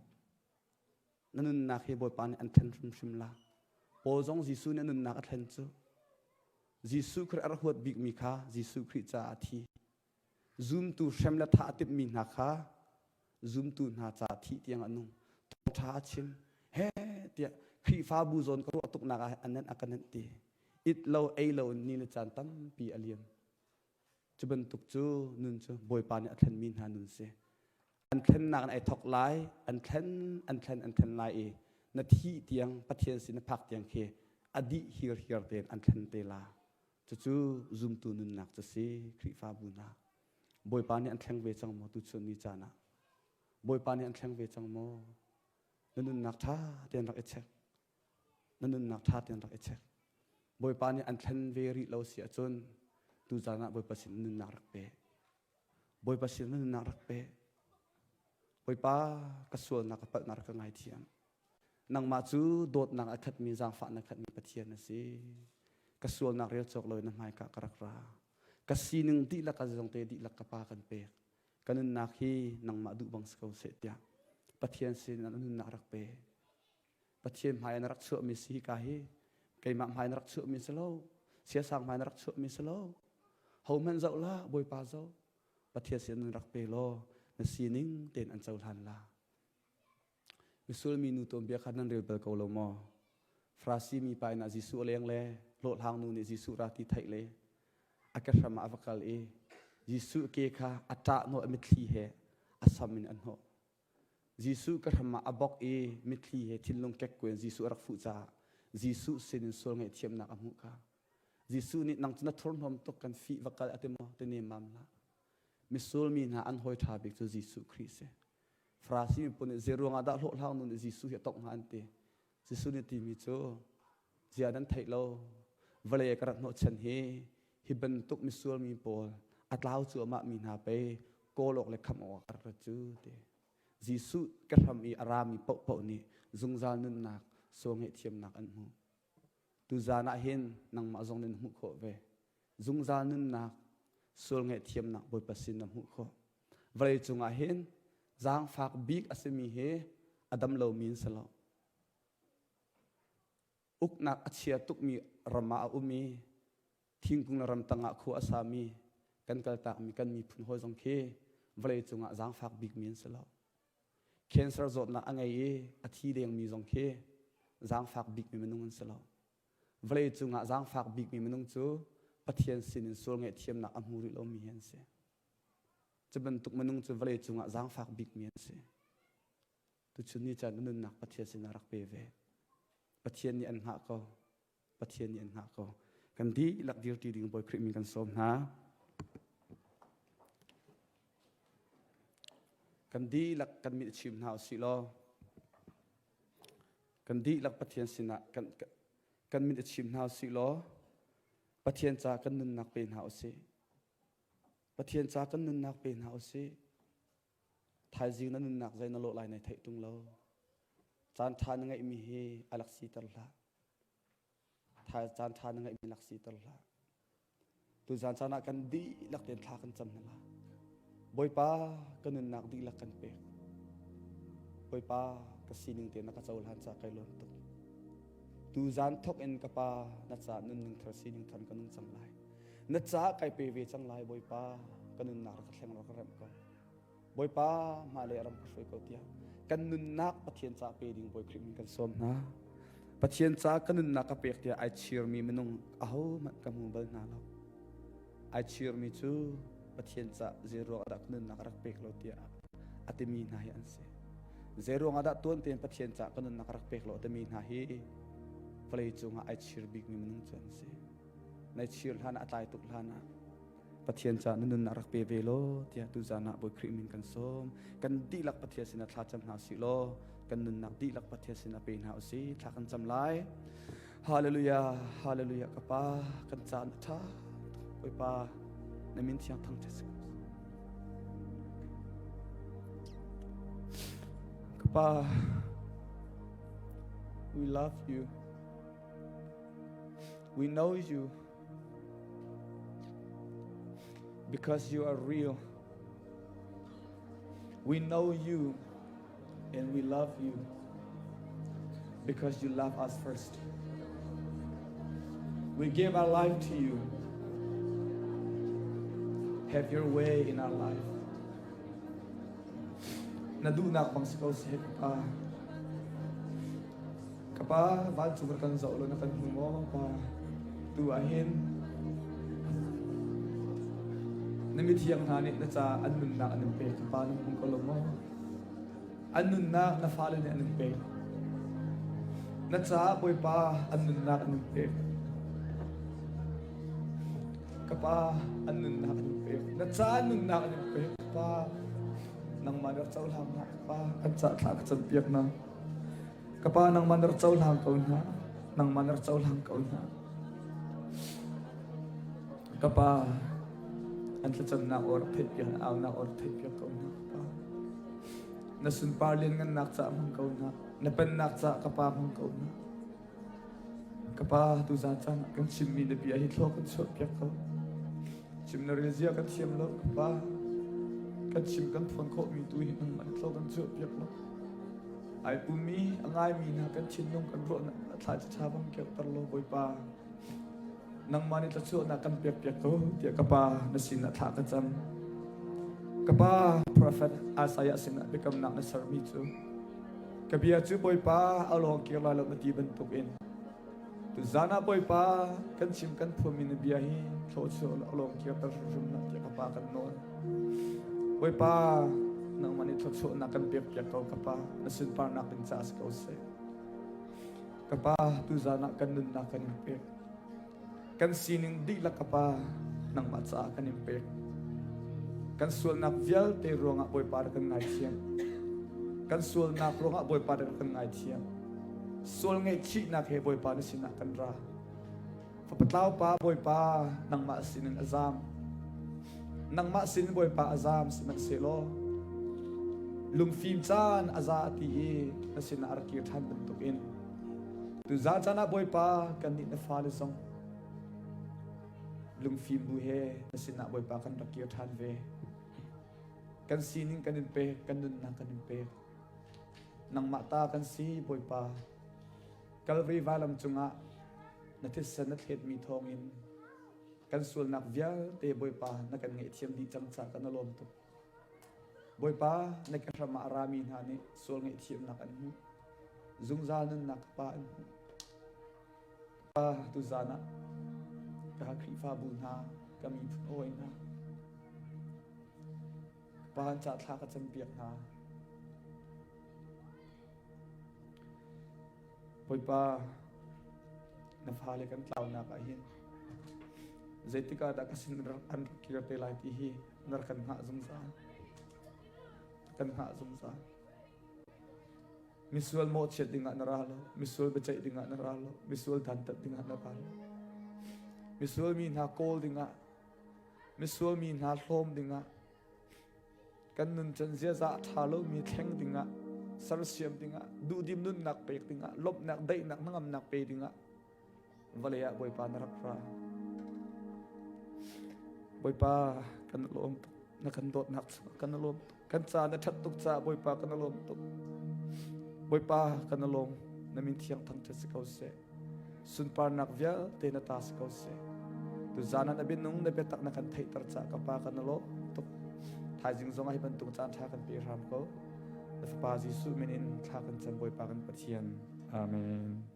Na nunnak hi Bawipa nih an thlen hrimhrim la. Paul zong Jesuh nih a nunnak a thlen cu. Jesuh Khrih a rak huat bikmi kha Jesuh Khrih caah a thi. Zumtu hrem le thah a timhmi hna kha zumtu hna caah thih tiang a nung. Thawngṭha a chim. He tiah Khrihfabu zawn ka ruah tuknak ah an a ka nenh ti. It lo ei lo in ni le caan tampi a liam. Cu bantuk cu nun cu Bawipa nih a thlenmi hna nun si. An thlennak in ai thawk lai, an thlen, an thlen, an thlen lai i na thih tiang Pathian sin na phak tiang khi a dih hirhiar tein an thlen te la. Cucu zumtu nunnak cu si Khrihfabu hna. Bawipa nih an thleng ve cang maw tuchun ni caan ah? Bawipa nih an thleng ve cang maw? Na nunnak ṭha tein rak i check. Na nunnak ṭha tein rak i check. Bawipa nih an thlen ve rih lo si ahcun tuzaan ah Bawipa sin nunnak rak pe. Bawipa sin nunnak rak pe. Bawipa ka sualnak ka palhnak rak ka ngaithiam. Nangmah cu dawtnak a khatmi zaangfahnak khatmi Pathian na si. Ka sualnak rel cawk loin na hmaika ka rak ra. Ka sining dihlak a zongte dihlak ka pa kan pek. Ka nunnak hi nangmah duh bang si ko seh tiah Pathian sin na nunnak rak pe. Pathian hmai na rak chuahmi si hi ka hi keimah hmai na rak chuahmi si lo. Siasang hmai na rak chuahmi si lo. Ho hmanh zoh la Bawipa zoh. Pathian sin nan rak pe law na sining tein an cohlan la. Misual mi nu tuanbia kha nan rel bal ko lo maw? Farasi mi pa inn ah Jesuh a leng le hlawhhlang nu nih Jesuh ra ti theih le a ke hram ah a va kal i Jesuh ke kha a ṭah hnawh a mitthli he a sam in a hnawh. Jesuh ka hram ah a bok i mitthli he thinlung kekkuai in Jesuh a rak fuh caah Jesuh sinin sual ngaihthiamnak a hmuh kha. Jesuh nih nang cu na thurhnawm tuk kan fih va kal a ti maw? Ti nemmam hlah. Misual mi hna an hawi ṭha bik cu Jesuh Khrih si. Farasi mi pawl nih zeiruang ah dah hlawhhlang nu nih Jesuh hi a tongh hnga an ti. Jesuh nih timi cu zia nan theih lo vawlei ka rat hnawhchan hi hi bantuk misual mi pawl a tlau cuahmah mi hna pei kawl awk le khamh awk ah ka rak rat cu ti. Jesuh ka hram i a rami paohpaoh nih zungzal nunnak sual ngaihthiamnak an hmuh. Tuzaan ah hin nangmah zong nih na hmuh khawh ve. Zungzal nunnak sual ngaihthiamnak Bawipa sin na hmuh khawh. Vawlei cungah hin zaangfak bik a simi hi a dam lomi an si lo. Uknak a chia tukmi ram ah a um i thingkung le ramtang ah khua a sami kan kaltakmi kan miphun hawi zong khi vawlei cungah zaangfak bikmi an si lo. Cancer zawtnak a ngei i a thi dengmi zong khi zaangfak bikmi minung an si lo. Vawlei cungah zaangfak bikmi minung cu Pathian sinin sual ngaihthiamnak a hmu rih lomi hi an si. Cu bantuk minung cu vawlei cungah zaangfak bikmi an si. Tuchun ni caan na nunnak Pathian sinah rak pe ve. Pathian nih an hngah ko. Pathian nih an hngah ko. Kan dihlak dirṭi ding Bawi Khrih min kan sawm hna. Kan dihlak kan mit chim hna usih law kan dihlak Pathian sinah kan kan mit chim hna usih law Pathian ca kan nunnak pe hna usih. Pathian ca kan nunnak pe hna usih. Thaizing na nunnak zei na lawh lai nai theih tung lo. Caan ṭha na ngeihmi hi a lak siter hlah. Thai caan ṭha na ngeihmi lak siter hlah. Tuzan caan ah kan dihlak tein thla kan cam hna la. Bawipa ka nunnak dihlak kan pek. Bawipa ka sining te na ka cohlan ca kai lawm tuk. Tuzan thok in ka pa na ca nunning thar sining thar ka nung cang lai. Na ca kai pe ve cang lai Bawipa ka nunnak rak ka thleng rak ka remh ko. Bawipa hmailei a ram ka hruai ko tiah kan nunnak Pathian ca pe ding Bawi Khrih min kan sawm hna. Pathian ca ka nunnak ka pek tiah ai chirmi minung ahohmanh ka hmu bal hna lo. Ai chirmi cu Pathian ca zeiruang ah dah ka nunnak a rak pek lo tiah a timi hna hi an si. Zeiruang ah dah tuan tein Pathian ca ka nunnak a rak pek lo a timi hna hi vawlei cungah ai chir bikmi minung cu an si. Nai chir hlan ah a tlai tuk hlan ah Pathian ca na nunnak rak pe ve law tiah tuzan ah Bawi Khrih min kan sawm. Kan dihlak Pathian sinah thla cam hna usih law kan nunnak dihlak Pathian sinah pe hna usih. Thla kan cam lai. Hallelujah, hallelujah ka pa kan caan a ṭha. Bawipa na min thiang thangṭhat si ko. Ka pa we love you. We know you. Because you are real. We know you and we love you because you love us first. We give our life to you. Have your way in our life. Na duhnak bang si ko seh pa. Ka pa, vancung rak kan zoh law na kan hmu maw pa? Tu ah hin na mithiang hna nih na ca an nunnak an in pek ka pa na hmu ko lo maw? An nunnak na fale nih an in pek. Na caah Bawipa an nunnak an in pek. Ka pa an nunnak an in pek. Na ca an nunnak an in pek. Ka pa nangmah rak cohlang hna ka pa an ca thla ka campiak hna. Ka pa nangmah na rak cohlang ko hna. Nangmah na rak cohlang ko hna. Ka pa an thlacamnak aw rak theihpiak an aunak aw rak theihpiak ko hna ka pa. Na sunpar lianngannak caah hmang ko hna. Na pennak caah ka pa hmang ko hna. Ka pa tuzan caan ah kan chimmi na bia hi thlua kan chuahpiak ko. Chim na rel zia kan thiam lo ka pa. Kan chim kan phuan khawhmi tu hi nangmah nih thlua kan chuahpiak lo. Ai pummi a ngaimi hna kan thinlung kan ruahnak a thla ṭha bang keuhter law Bawipa nangmah nih thluachuahnak kan pekpiak ko tiah ka pa na sinah thla ka cam. Ka pa prophet Isaiah sinah biakamnak na sermi cu ka bia cu Bawipa a lawng kir lai lo na ti bantukin Tuzan ah Bawipa kan chim kan phuanmi na bia hi thluachuah a lawng kirter hrimhrim hlah tiah ka pa kan nawl. Bawipa nangmah nih thluachuahnak kan pekpiak ko ka pa na sunparnak ding caah si ko seh. Ka pa tuzan ah kan nunnak kan in pek. Kan sining dihlak ka pa nangmah caah kan in pek. Kan sualnak vialte ruangah Bawipa rak kan ngaithiam. Kan sualnak ruangah Bawipa rak kan ngaithiam. Sual ngaihchihnak he Bawipa na sinah kan ra. Fapatlau pa Bawipa nangmah sinin a zam. Nangmah sin Bawipa a zam sihmanhsehlaw lungfim caan a za ti i na sinah a rak kir ṭhan bantukin Tuzaan caan ah Bawipa kannih na fale zong lungfim bu he na sinah Bawipa kan rak kir ṭhan ve. Kan sining kan in pek, kan nunnak kan in pek. Nangmah ta kan si Bawipa. Kalvari vailam cungah na thisen na thletmi thawngin kan sualnak vialte Bawipa na kan ngaihthiam dih cang caah kan lawm tuk. Bawipa na ke hram ah a rami hna nih sual ngaihthiamnak an hmuh. Zungzal nunnak ka Pa an hmuh. Pa tuzan ah Ka Khrihfabu hna, ka miphun hawi hna. Pa an ca thla ka campiak hna. Bawipa, na fale kan tlaunak ah hin zeitik ah dah ka sin an rak kir te lai ti hi na rak kan hngah zungzal. Kan hngah zungzal. Misual mawhchiat dingah na ra lo, misual biaceih dingah na ra lo, misual dantat dingah na ra lo. Misual mi hna kawl dingah, misual mi hna hlawm dingah, kan nuncan ziaza a ṭha lomi thleng dingah, sersiam dingah, duhdim nunnak pek dingah, lawmhnak, daihnak, hnangamnak pe dingah vawlei ah Bawipa na rak ra. Bawipa kan lawm tuk, na kan dawtnak cungah kan lawm tuk. Kan ca na ṭhat tuk caah Bawipa kan lawm tuk. Bawipa kan lawm, na min thiang thangṭhat si ko seh. Sunparnak vialte na ta si ko seh. Tuzaan ah na bianung na biatak na kan theihter caah ka Pa kan lawm tuk. Thaizing zong ah hi bantuk caan ṭha kan pe hram ko. Na Fapa Jesuh min in thla kan cam Bawipa kan Pathian. Amen.